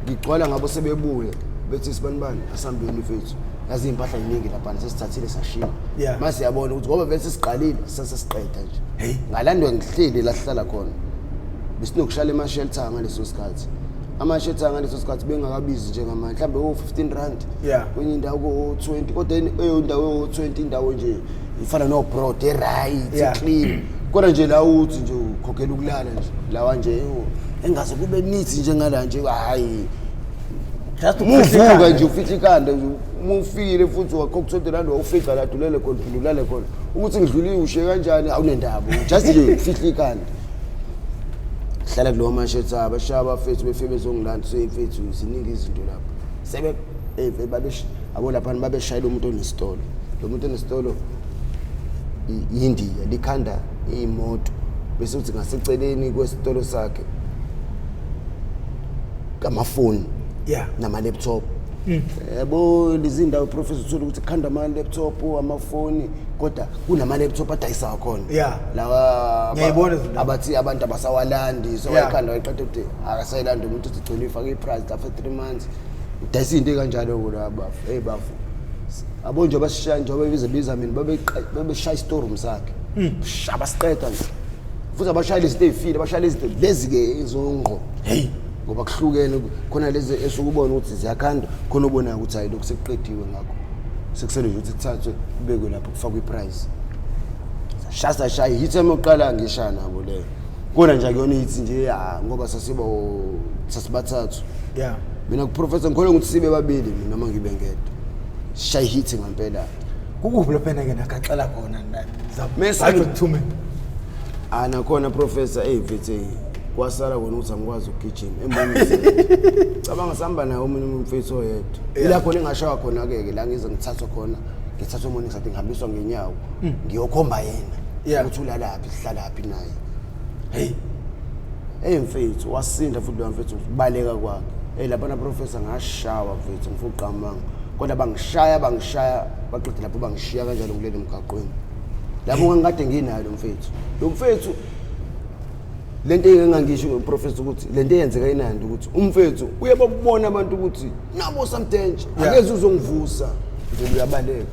ngigcwala ngabo sebebuya bethi sibanibani asambeni mfethu. Yazi impahla iningi laphana sesithathile sashiya. Mase siyabona ukuthi ngoba vele sesiqalile sasesiqeda nje. Hey. Ngalandwa ngihleli la sihlala khona. Besinokushaya ema-shelter ngaleso sikhathi. Ama-shelter ngaleso sikhathi bengakabizi njengamanje mhlawumbe o-15 rand. Kwenye indawo ko-20 kodwa indawo yo-20 indawo nje ifana no-broad e-right clean. Kodwa nje la uthi nje ukhokhela ukulala nje lawa nje engaze kube neat njengala nje hayi. Just uvuka nje ufihle ikhanda nje uma ufikile futhi wakhokha 20 rand wawufica la ulele khona uphinde ulale khona ukuthi ngidlulile ushiye kanjani awunendaba just nje ufihle ikhanda. Hlala kulowo mashethi abashaya abafethu befike bezongilanda seyimfethu ziningi izinto lapho sebe babe abo lapha babeshayela umuntu onesitolo lo muntu onesitolo yindiya likhanda imoto bese uthi ngaseceleni kwesitolo sakhe amafoni nama laptop. Yabo lezi ndawo professor uthola ukuthi khanda ama laptop amafoni kodwa kunama laptop adayisa khona lawa abathi abantu abasawalandi so wayikhanda wayiqeda ukuthi akasayilandi umuntu uthi gcina ifake iprice after 3 months udayisa into kanjalo kulaba bafu. Hey bafu abo nje basishaya nje babiza biza mina babeshaya istoreroom sakhe abasiqeda nje futhi abashayela izinto ezifile abashayela izinto lezi ke ezongqo. Hey ngoba kuhlukene khona lezi esukubona ukuthi ziyakhanda khona obonayo ukuthi hayi lokhu sekuqediwe ngakho sekusele nje ukuthi kuthathwe kubekwe lapho kufakwe iprice. Shasa shaya hit emiqala ngishaya nabo leyo kona nje akuyona hit nje ngoba sasiba sasibathathu. Mina kuprofessor ngikholwa ukuthi sibe babili mina noma ngibe ngedwa shaya hit ngempela. Kukuphi lapho enake nagaxela khona na nakhona professor mfethu kwasala kona ukuthi angikwazi ukugijima embonisa. Cabanga sihamba naye omunye umfethu oyedwa. Ila khona engashawa khona ke ke la ngize ngithathwe khona ngithathwe umuntu ngisathi ngihambiswa ngenyawo ngiyokhomba yena ukuthi ulalaphi sihlalaphi naye. Hey hey mfethu wasinda futhi lo mfethu kubaleka kwakhe. Hey lapha na professor ngashawa mfethu ngifuqamanga kodwa bangishaya baqede lapho bangishiya kanjalo kuleli mgaqweni. Lapho ngangikade nginayo lo mfethu. Lo mfethu lento engangisho professor ukuthi lento eyenzeka inandi ukuthi umfethu uyababona abantu ukuthi nabo some danger akeze uzongivusa nje uyabaleka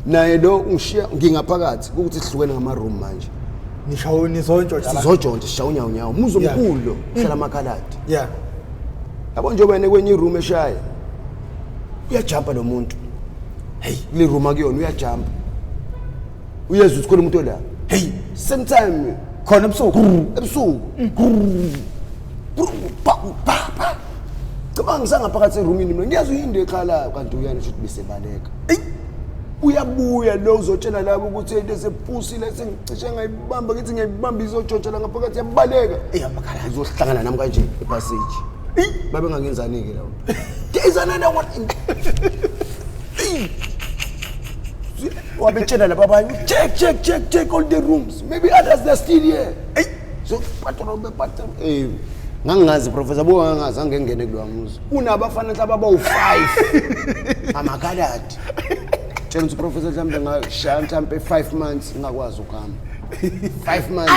naye lo ungishiya ngingaphakathi ukuthi sihlukene ngama room manje nishawo nizontshotsha sizontshotsha sishawo unyawo nyawo umuzi omkhulu lo uhlala amakhaladi yabo njengoba yena kwenye iroom eshaya uyajumpa lo muntu. Hey kule room akuyona uyajumpa uyezwa ukuthi khona umuntu la. Hey same time khona ebusuku ebusuku cabanga ngisangaphakathi erumini mina ngiyazwa into ekhalayo kanti uyana ukuthi besebaleka. Uyabuya lo uzotshela labo ukuthi into esephusile sengicishe ngayibamba ngithi ngiyayibamba izotshotshela ngaphakathi yabaleka. Uzohlangana nami kanje epassage babe ngangenzani ke lawo. There is another one. Wabetshela laba abanye check check check check all the rooms maybe others they are still here. So patro patro ngangingazi professor buka ngangazi angengene kulowa muzi unabafana mhlawumbe abawu-5 amakhaladi. Tshela ukuthi professor mhlawumbe ngashaya mhlawumbe 5 months ngingakwazi ukuhamba 5 months.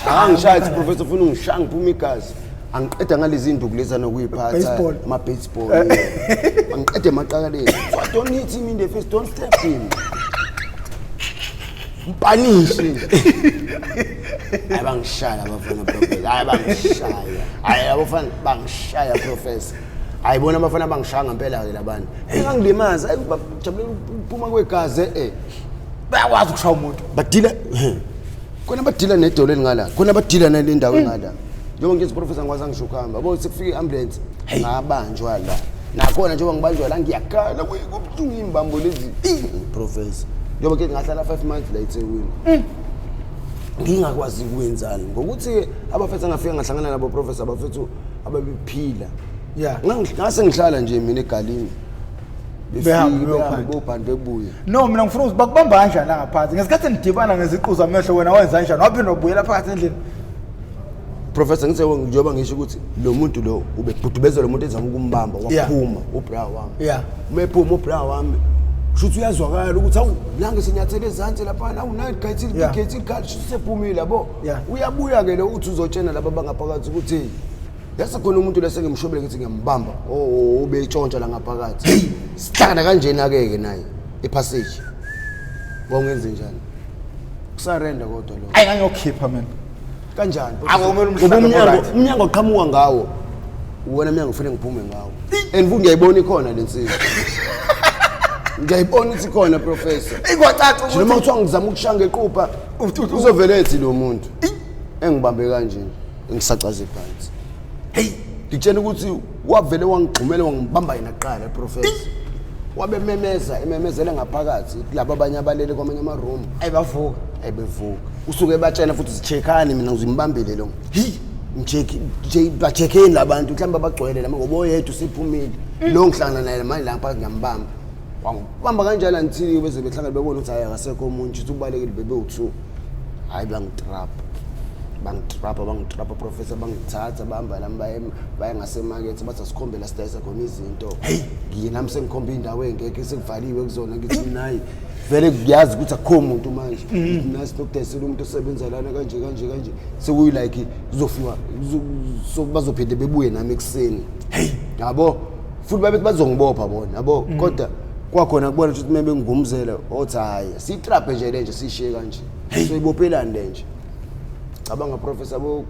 Angishaya professor ufuna ungishaya ngiphuma igazi angiqeda ngalezi induku lezi nokuyiphatha ama baseball angiqede emaqakaleni. So I don't hit him in the face, don't step him. Mpanishe. Hayi bangishaya abafana professor. Hayi bangishaya. Hayi abafana bangishaya professor. Hayi bona abafana bangishaya ngempela ke labantu. Engangilimaza hayi bajabulela ukuphuma kwegazi Bayakwazi ukushaya umuntu. Badila khona badila nedolo elingala. Khona badila nale ndawo engala. Njengoba ngithi professor ngikwazi angisho ukuhamba. Yabo sekufika iambulance ngabanjwa la. Nakhona njengoba ngibanjwa la ngiyakhala kubuhlungu imbambo lezi. Professor njengoba ke ngahlala 5 months la eThekwini. Ngingakwazi ukwenzani ngokuthi abafethu ngafika ngahlangana nabo professor abafethu ababephila. Ngase ngihlala nje mina egalini. Behamba bobhanda bebuye. No mina ngifuna ukuthi bakubamba kanjani la ngaphansi. Ngesikhathi nidibana ngeziqu zamehlo wena wenza kanjani? Waphinde wabuyela phakathi endlini. Professor ngithe njengoba ngisho ukuthi lo muntu lo ubebhudubeza lo muntu ezama ukumbamba waphuma ubra wami. Uma ephuma ubra wami Kusho ukuthi uyazwakala ukuthi awu nange sinyathele ezansi laphana, awu nayi igate, igate ikhala, shuthi sephumile yabo. Uyabuya-ke lo uthi uzotshena laba abangaphakathi ukuthi hey, yase khona umuntu la sengimshobele ngithi ngiyambamba, obeyitshontsha la ngaphakathi. Sihlangana kanjena-ke ke naye epassage. Wawungenze njani? Kusarenda kodwa lo. Ayi, ngangiyokhipha mina. Kanjani? Akumele Ngoba umhlaba umnyango right. Umnyango oqhamuka ngawo uwona mnyango kufanele ngiphume ngawo. And futhi ngiyayibona ikhona le nsizwa. Ngiyayibona ukuthi ikhona, professor. Ikwacaca Nje noma ukuthi kuthiwa ngizama ukushaya ngequpha, uzovele ethi lo muntu engibambe kanje ngisacaze phansi. Hey, ngitshela ukuthi wavele wangigxumela wangibamba yena kuqala, professor. Wabe memeza ememezele ngaphakathi kulabo abanye abalele kwamanye ama-room. Ayi, bavuka. Ebevuka usuke batshena futhi sicheckani, mina ngizimbambile lo. Hi, ngicheck nje, bacheckeni labantu mhlawumbe abagcwele lama ngoba oyedwa usephumile lo ngihlangana naye manje la phakathi, ngiyambamba. Wangibamba kanjalo until beze behlangana bebona ukuthi hayi, akasekho omunye, ukuthi ubalekile, bebewu-two. Hhayi, bangitrap, bangitrapa, bangitrapa, professor, bangithatha bahamba nami baye ngasemakethe, bathi asikhombe la sidayisa khona izinto. Ngiye nami sengikhomba iy'ndawo ey'ngekho esekuvaliwe kuzona, ngithi mina hayi, vele ngiyazi ukuthi akukho muntu manje. Ngithi mina sinokudayisela umuntu osebenza lana kanje kanje kanje, sekuyi-like kuzofika bazophinde bebuye nami ekuseni yabo, futhi babethi bazongibopha bona yabo, kodwa kwakhona kubona ukuthi uma bengigumzela othi hhayi, siyitraphe nje le nje, siyishiye kanje, soyibophelani le nje. Cabanga, professor, bo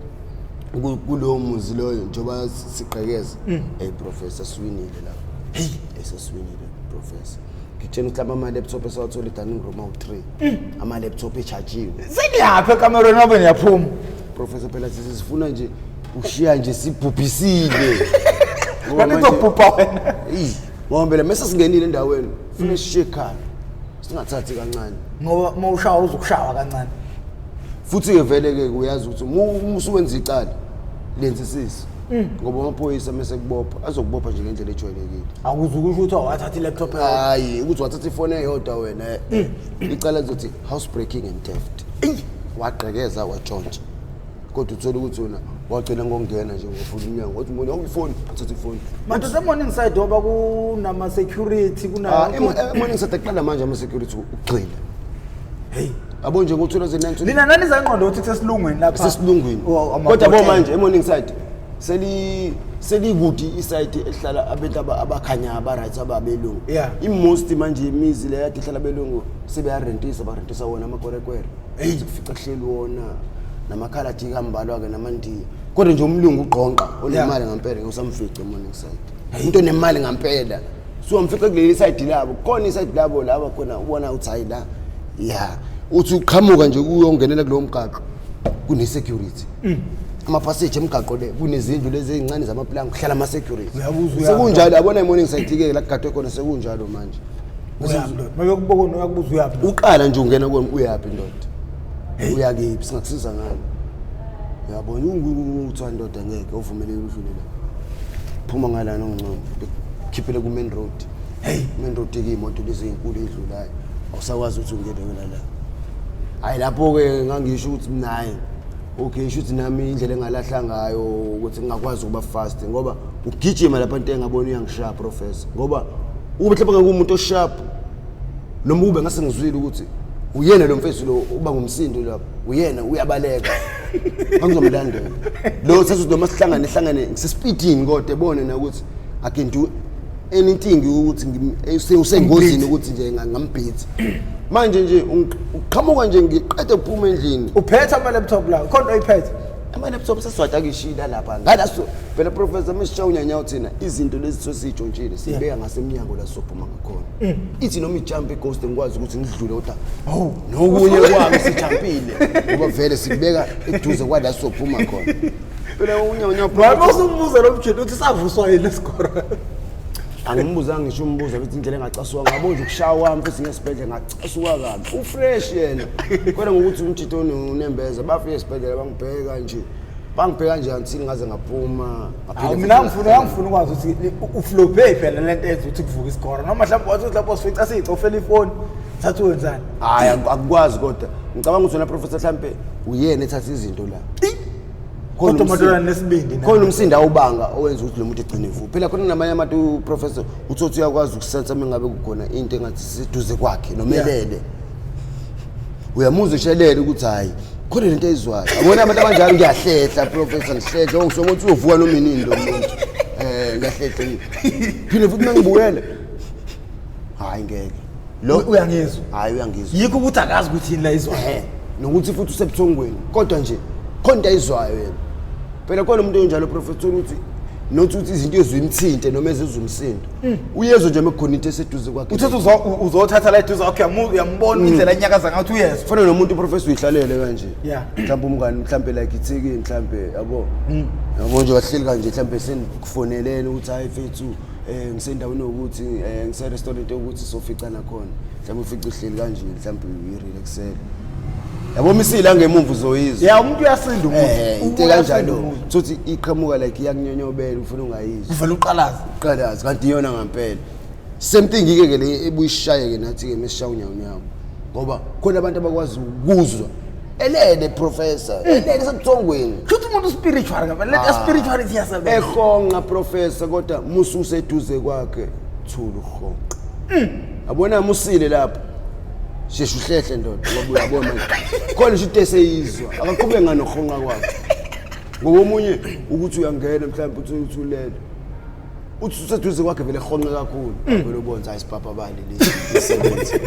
kulowo muzi loyo njengoba sigqekeza, hey professor, siwinile lapho. Hey, esesiwinile, professor. Ngitshela ukuthi ama-laptop esawathola e-dining room awu-3, ama-laptop echajiwe. Seniyaphi ekamerweni wabe niyaphuma? Professor, phela sifuna nje ushiya nje sibhubhisile. Ngoba Kanti uzobhubha wena. Eyi, ngoba phela mese singenile endaweni funa sishiye ekhaya, singathathi kancane. Ngoba uma ushawa uzokushawa kancane. Futhi-ke vele-ke uyazi ukuthi uma usuwenza icala lenzisisi, ngoba amaphoyisa mese kubopha azokubopha nje ngendlela ejwayelekile. Akuze ukusho ukuthi awathatha i-laptop yakho. Hayi, ukuthi wathatha ifoni eyodwa wena, icala lizothi house breaking and theft, wagqekeza watshontsha, kodwa uthole ukuthi wena wagcina ngokungena nje ngofuna umnyango, wathi umuntu awuyifoni, uthatha ifoni. Madoda, e-morning side ngoba kunama-security kuna E-morning side kuqala manje ama-security ukugxila. Hey. Yabo nje ngo-2009. Nina nanizangqondo ukuthi kusesilungwini lapha? Sesilungwini. Oh, kodwa bo amahhotela. Manje e-morning side selikude isayidi elihlala abantu abakhanya aba-right ababelungu. I-most manje imizi le yade ihlala abelungu sebeyarentisa, barentisa wona amakwerekwere, kufica kuhleli wona namakhaladi kambalwa-ke namandiya, kodwa nje umlungu ugqonqa onemali ngampela ngeke usamfice e-morning side. Umuntu onemali ngampela suwamfica kuleli sayidi labo, khona isayidi labo laba khona ubona ukuthi hayi la ya uthi uqhamuka nje uyongenela kulowo mgaqo kune-security, amapaseji emgaqo le kunezindlu lezi ey'ncane zamaplango kuhlala ama-security. Uyabuza, uyaphi? Sekunjalo, yabona i-morning side-ke la kugadwe khona, sekunjalo manje. Uyaphi ndoda? Mabekubona uyakubuza uyaphi ndoda? Uqala nje ungena kuwena, uyaphi ndoda, uyakephi, singakusiza ngani, uyabona uthiwa ndoda ngeke uvumeleke udlule la, phuma ngalana ongcono, bekukhiphele ku-main road. Hey. Main road ke iy'moto lezi ey'nkulu ey'dlulayo, awusakwazi ukuthi ungene wena la. Hhayi, lapho-ke ngangisho ukuthi naye okay, sho ukuthi nami indlela engalahla ngayo ukuthi ngingakwazi ukuba fast, ngoba ugijima lapha into engabona uyangishaya, professor, ngoba ube mhlawumbe ngekuwumuntu osharp noma ube ngase ngizwile ukuthi uyena lo mfethu lo uba ngumsindo lapho, uyena uyabaleka, angizomlandela lo sathi noma sihlangane hlangane ngisespeedini, kodwa ebone na ukuthi I can do anything ukuthi usengozini ukuthi nje ngambhithi manje nje uqhamuka nje ngiqede ukuphuma endlini. Uphethe ama-laptop la, khona oyiphethe? Ama-laptop sesiwadakishile lapha ngalaso phela, professor, mesishawa unyanyawo thina izinto lezi sesiyitshontshile siyibeka ngasemnyango la sizophuma ngakhona, ithi noma ijump ighost ngikwazi ukuthi ngidlule, kodwa nokunye kwami sijampile ngoba vele sikubeka eduze kwala sizophuma khona phela unyawo. Ngoba usumbuza lo mjini uthi savuswa yini lesigoro? Angimbuzanga ngisho umbuza ukuthi indlela engacasuka ngabo nje ukushaya kwami futhi ngesibhedlela ngacasuka kabi, ufresh yena, kodwa ngokuthi umjito unembeza, bafika esibhedlela bangibheka nje, bangibheka nje until ngaze ngaphuma, ngaphinde Hawu, mina futhi ngifuna ukwazi ukuthi uflophe phela lento enza ukuthi kuvuka isigoro, noma mhlawumbe wathi ukuthi lapho sifica siyicofela ifoni thatha wenzani? Hhayi, akukwazi, kodwa ngicabanga ukuthi wena, professor, mhlampe uyena ethatha izinto la. Kodwa madodana nesibindi khona umsindo awubanga owenza ukuthi lo muntu egcine evuka. Phela khona namanye abantu professor uthi uyakwazi ukusensa uma ngabe kukhona into engathi siseduze kwakhe nomelele. Uyamuzwa eshelele ukuthi hayi khona lento eyizwayo. Yabona abantu abanjalo ngiyahlehla professor, ngihlehla ongisho ukuthi uyovuka noma inini lo muntu. Ngiyahlehla. Phinde futhi mangibuyele. Hayi ngeke. Lo uyangizwa. Hayi uyangizwa. Yikho ukuthi akazi ukuthi yini la izwayo. Nokuthi futhi usebuthongweni kodwa nje khona into ayizwayo yena. Phela khona umuntu onjalo professor ukuthi nothi ukuthi izinto ezimthinte noma ezizumsindo. Uyezwa nje mekukhona into eseduze kwakhe. Uthatha uzothatha la eduze kwakhe uyambona indlela enyakaza ngathi uyezwa. Fana nomuntu professor uyihlalele kanje. Mhlawumbe umngani mhlawumbe like ithiki mhlawumbe yabo. Yabo nje wahleli kanje mhlawumbe senikufonelele ukuthi hayi mfethu ngisendaweni yokuthi ngise restaurant yokuthi soficana khona. Mhlawumbe ufice uhleli kanje mhlawumbe uyirelaxele. Yabo misila ngemumva uzoyizwa. Yeah, umuntu uyasinda umuntu. Into kanjalo. Uthi iqhamuka like iyakunyonyobela ufuna ungayizwa. Uvela uqalaza. Uqalaza kanti iyona ngempela. Same thing ke ke le ebuyishaye ke nathi ke mesishaye unyawo nyawo. Ngoba khona abantu abakwazi ukuzwa. Elele professor, elele sebuthongweni. Futhi umuntu spiritual ngempela, le spirituality iyasebenza. Ehonqa professor kodwa musu useduze kwakhe thula uhonqa. Yabona musile lapho. Sheshe uhlehle ndoda ngoba uyabona manje. Khona nje into eseyizwa, akaqhubeke nganohonqa kwakhe. Ngoba omunye ukuthi uyangena mhlawumbe uthi uthulele. Uthi useduze kwakhe vele ehonqe kakhulu. Vele ubona hayi sibhabha bani lesi isebenzi.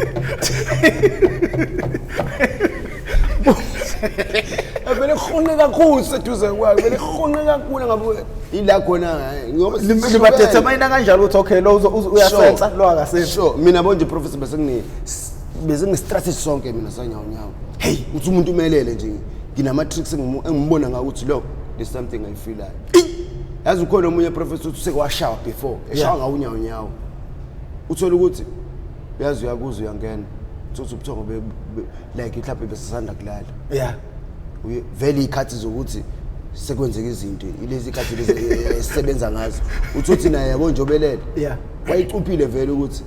Vele ehonqe kakhulu seduze kwakhe, vele ehonqe kakhulu ngabe ila khona ngoba nibadetermine kanjalo ukuthi okay lo uyasensa lo akasensi. Sure, mina bonje professor bese ngine strategy sonke mina sanyawo nyawo. Hey, uthi umuntu umelele nje nginama tricks engimbona ngawo ukuthi lo there's something I feel like. Yazi ukhona omunye professor uthi sekwashawa before, eshawa ngawo unyawo nyawo. Uthola ukuthi uyazi uyakuzwa uyangena. Uthi ubuthongo like mhlawumbe besisanda kulala. Yeah. Vele ikhathi zokuthi sekwenzeka izinto ilezi ikhathi lezi esisebenza ngazo. Uthi uthi naye yabo nje obelele. Yeah. Wayicuphile vele ukuthi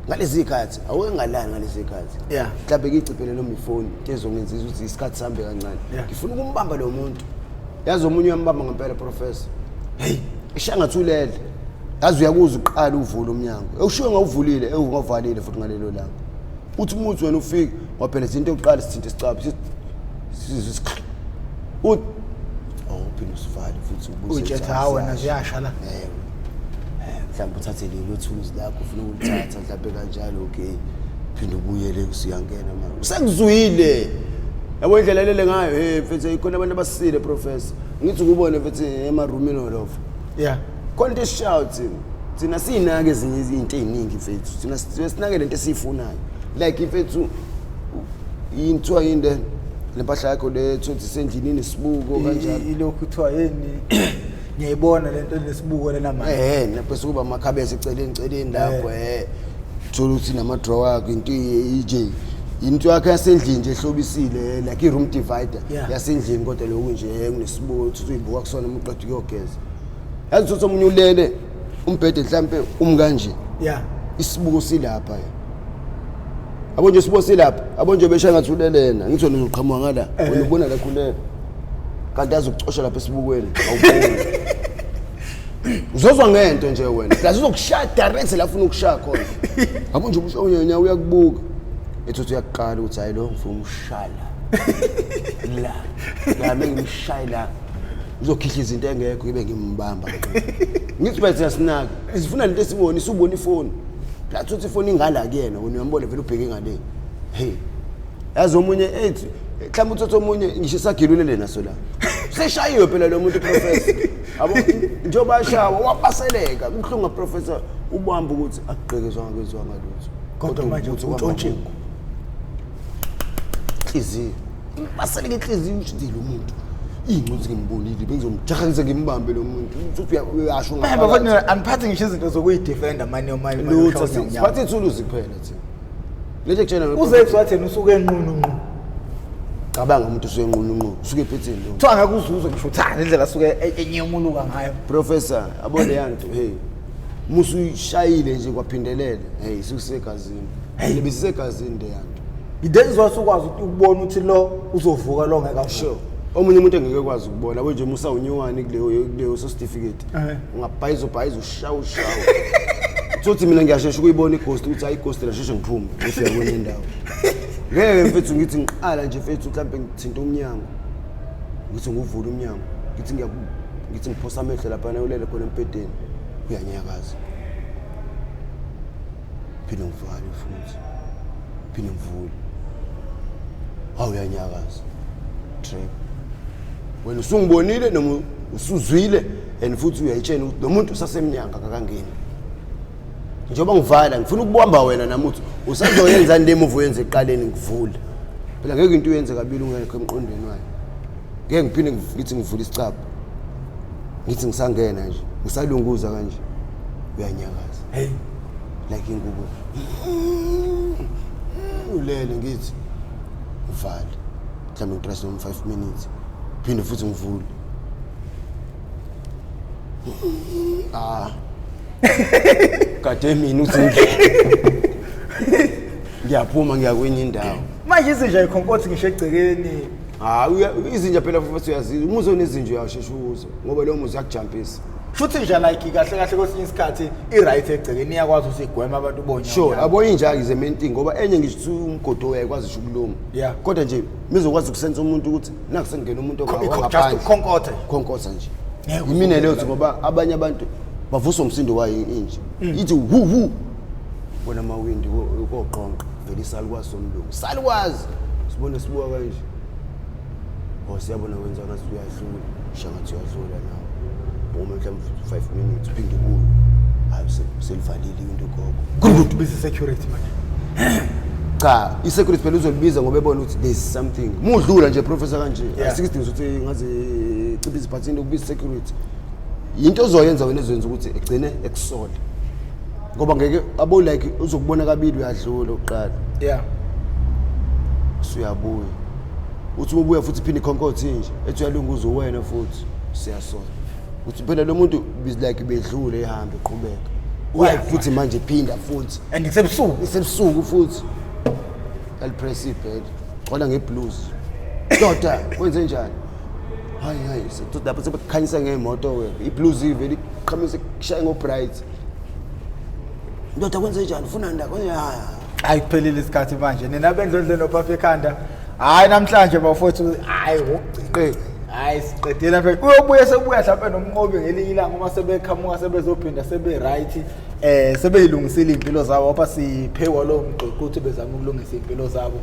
ngalezi ikhathi awuke ngalali ngalezi ikhathi. Yeah. Mhlawumbe ngiciphele noma ifoni into ezongenzisa ukuthi isikhathi sihambe kancane. Ngifuna ukumbamba lo muntu. Yazi omunye uyambamba ngempela professor. Hey, ishangathulele. Yazi uyakuzwa uqala uvula umnyango. Ewushiwe ngawuvulile, ewungavalile futhi ngalelo langa. Uthi umuthi wena ufike waphela izinto yokuqala sithinte isicapha sithi uthi awuphinde usivale futhi ubuse Utshetha hawo wena ziyasha la. Mhlawumbe uthathe lelo thuluzi lakho ufuna ukulithatha mhlawumbe kanjalo okay. Phinde ubuyele usuyangena manje. Usekuzwile. Yabo indlela elele ngayo hey mfethu ikhona abantu abasile professor. Ngithi ukubone mfethu emarumini lova. Yeah. Khona into esishayo thina. Thina sinake ezinye izinto eziningi mfethu. Thina sinake lento esiyifunayo. Like mfethu inthiwa yini le lempahla yakho le thothi sendlini inesibuko kanjalo. Ilokhu kuthiwa yini ngiyayibona lento enesibuko lena manje. Bese kuba amakhabethe eceleni celeni lapho Thola ukuthi nama drawer akho into nje into yakhe yasendlini nje ehlobisile like i room divider yasendlini kodwa lokhu nje kunesibuko uthi uyibuka kusona uma uqeda ukuyogeza. Yazi uthi omunye ulele umbhede mhlambe umkanje. Yeah. Isibuko silapha ya. Yabo nje isibuko silapha, yabo nje besha ngathi ulelena, ngithi wena uzoqhamuka ngala, wena ubona la khulele. Kanti azokucosha lapha esibukweni, awuboni. Uzozwa ngento nje wena. Plus uzokushaya direct la ufuna ukushaya khona. Yabo nje umusho unyanya uyakubuka. Ethi uthi uyaqala ukuthi hayi lo ngifuna umshaya la. La. La mengimshaya la. Uzokhihla izinto engekho ibe ngimbamba. Ngithi bethe sinaka. Sifuna lento esibona, isubona ifoni. La uthi ifoni ingala kuyena, wena uyambona vele ubheke ngale. Hey. Yazi omunye ethi mhlawumbe uthatha omunye ngisho isagilulele naso la. Seshayiwe phela lo muntu professor. Yabo njengoba ashawa wabaseleka kubuhlungu professor ubamba ukuthi akugqekezwanga kwenziwanga lutho. Kodwa manje utshontshiwe. Inhliziyo. Baseleka inhliziyo uthi lo muntu. Ingcozi ngimbonile bengizomjaha ngize ngimbambe lo muntu. Uthi uyasho ngaphakathi. Bafana aniphathi ngisho izinto zokuyidefender manje manje. Lutho siphathe ithuluzi kuphela thina. Lethe kutshena uZex wathi yena usuke enqunu nqu. Cabanga umuntu usuke enqunu nqu, usuke ephetheni lo. Kuthiwa ngeke uzuze ngisho uthanda indlela asuke enyemuluka ngayo. Professor, abone yanto hey. Musu uyishayile nje kwaphindelela. Hey, isukusegazini. Hey, besisegazini le yanto. Idenzwa usukwazi ukubona ukuthi lo uzovuka lo ngeke avuke. Sure. Omunye umuntu engeke kwazi ukubona yabo nje musa unyuwani kuleyo certificate. Ungabhayiza ubhayiza ushawa ushawa. Uthi mina ngiyashesha ukuyibona ighost ukuthi hayi ighost lasheshe ngiphume ngifike kwenye indawo. Ngeke mfethu ngithi ngiqala nje mfethu mhlambe ngithinta umnyango. Ngithi nguvula umnyango. Ngithi ngithi ngiphosa amehlo lapha ulele khona embhedeni. Uyanyakaza. Phinde ngivale futhi. Phinde ngivule. Hawu uyanyakaza. Trap. Wena usungibonile noma usuzwile and futhi uyayitshela ukuthi lo muntu usasemnyango akakangeni. Njengoba ngivala ngifuna ukubamba wena nami uthi usazoyenzani le move oyenze ekuqaleni ngivule. Phela ngeke into uyenze kabili ungekho emqondweni wayo. Ngeke ngiphinde ngithi ngivule isicabha. Ngithi ngisangena nje, ngisalunguza kanje. Uyanyakaza. Hey. Like ingubo. Ulele ngithi ngivale. Mhlawumbe ngitrust noma 5 minutes. Phinde futhi ngivule. Ah. Kade mina uthi ngiyaphuma ngiya kwenye indawo. Manje izinja ikhonkothi ngisho egcekeni. Hayi izinja phela futhi uyazizwa. Uma uzonezinja uyashesha ukuzwa ngoba leyo muzi uyakujampisa. Futhi nje like kahle kahle kwesinye isikhathi i-right egcekeni iyakwazi ukuthi igweme abantu bonya. Sure, abo inja is a main thing ngoba enye ngisho umgodo uyakwazi ngisho ukuluma. Yeah. Kodwa nje mizokwazi ukusensa umuntu ukuthi naku sengena umuntu Just ukhonkotha. Khonkotha nje. Imina leyo ngoba abanye abantu bavuswa umsindo wayo inje. Ithi hu hu. Bona amawindi koqonqa vele isalukwazi somlungu. Salukwazi. Sibone sibuka kanje. Oh siyabona wenza ngathi uyadlula. Shangathi uyadlula nawe. Uma mhlawumbe 5 minutes uphinde ubuye. Hayi selivalile into gogo. Kurukutu busy security manje. Cha, i-security phela uzolibiza ngoba ebona ukuthi there's something. Mudlula nje professor kanje. Asikho isidingo sokuthi ngaze ciphe iziphathini ukubiza security. Into ozoyenza wena ezoyenza ukuthi egcine ekusole. Ngoba ngeke abo like uzokubona kabili uyadlula uqala. Yeah. Usuyabuya. Uthi ubuya futhi phinde ikhonkothe nje. Ethi uyalunguza wena futhi siyasola. Uthi phela lo muntu is like bedlule ehambe eqhubeka. Uya futhi manje phinda futhi. And kusebusuku. Isebusuku futhi. Alipress ibhele. Gcwala ngeblues. Ndoda kwenze njani? Hayi hayi lapho sebekhanyisa ngemoto wena. Iblues ivele iqhamise kushaye ngobright. Ndoda kwenze njani? Ufuna nda kwenze hayi. Hayi kuphelile isikhathi manje. Nina bendlondleni ophafa ekhanda. Hayi namhlanje bafowethu hayi ukugcina. Hayi siqedile lapha. Uyobuya sebuya mhlawumbe nomnqobi ngelinye ilanga uma sebeqhamuka sebezophinda sebe right sebeyilungisile impilo zabo apha siphewa lowo mgqigqo ukuthi bezama ukulungisa impilo zabo.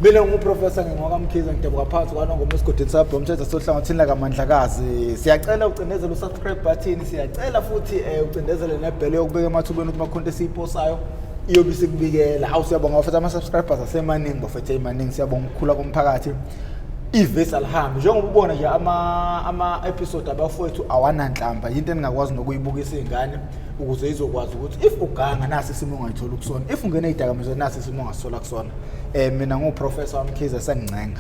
Mina nguprofessor ngingokaMkhize ngidabuka phansi kwaNongoma esigodini sabho umthetho sohlangothini lakaMandlakazi. Siyacela ucindezele usubscribe button, siyacela futhi ucindezele nebhele yokubeka emathubeni ukuthi makhonto esiyiposayo iyobe isikubikela. Awu siyabonga bafethu ama subscribers asemaningi bafethu emaningi siyabonga ukukhula komphakathi. Ivesi alihambi njengoba ubona nje ama episode abafowethu awananhlamba into eningakwazi nokuyibukisa izingane ukuze izokwazi ukuthi if uganga nasi isimo ongayithola kusona, if ungena idakamizwa nasi isimo ongasithola kusona. Mina nguprofessor Mkhize sengincenga.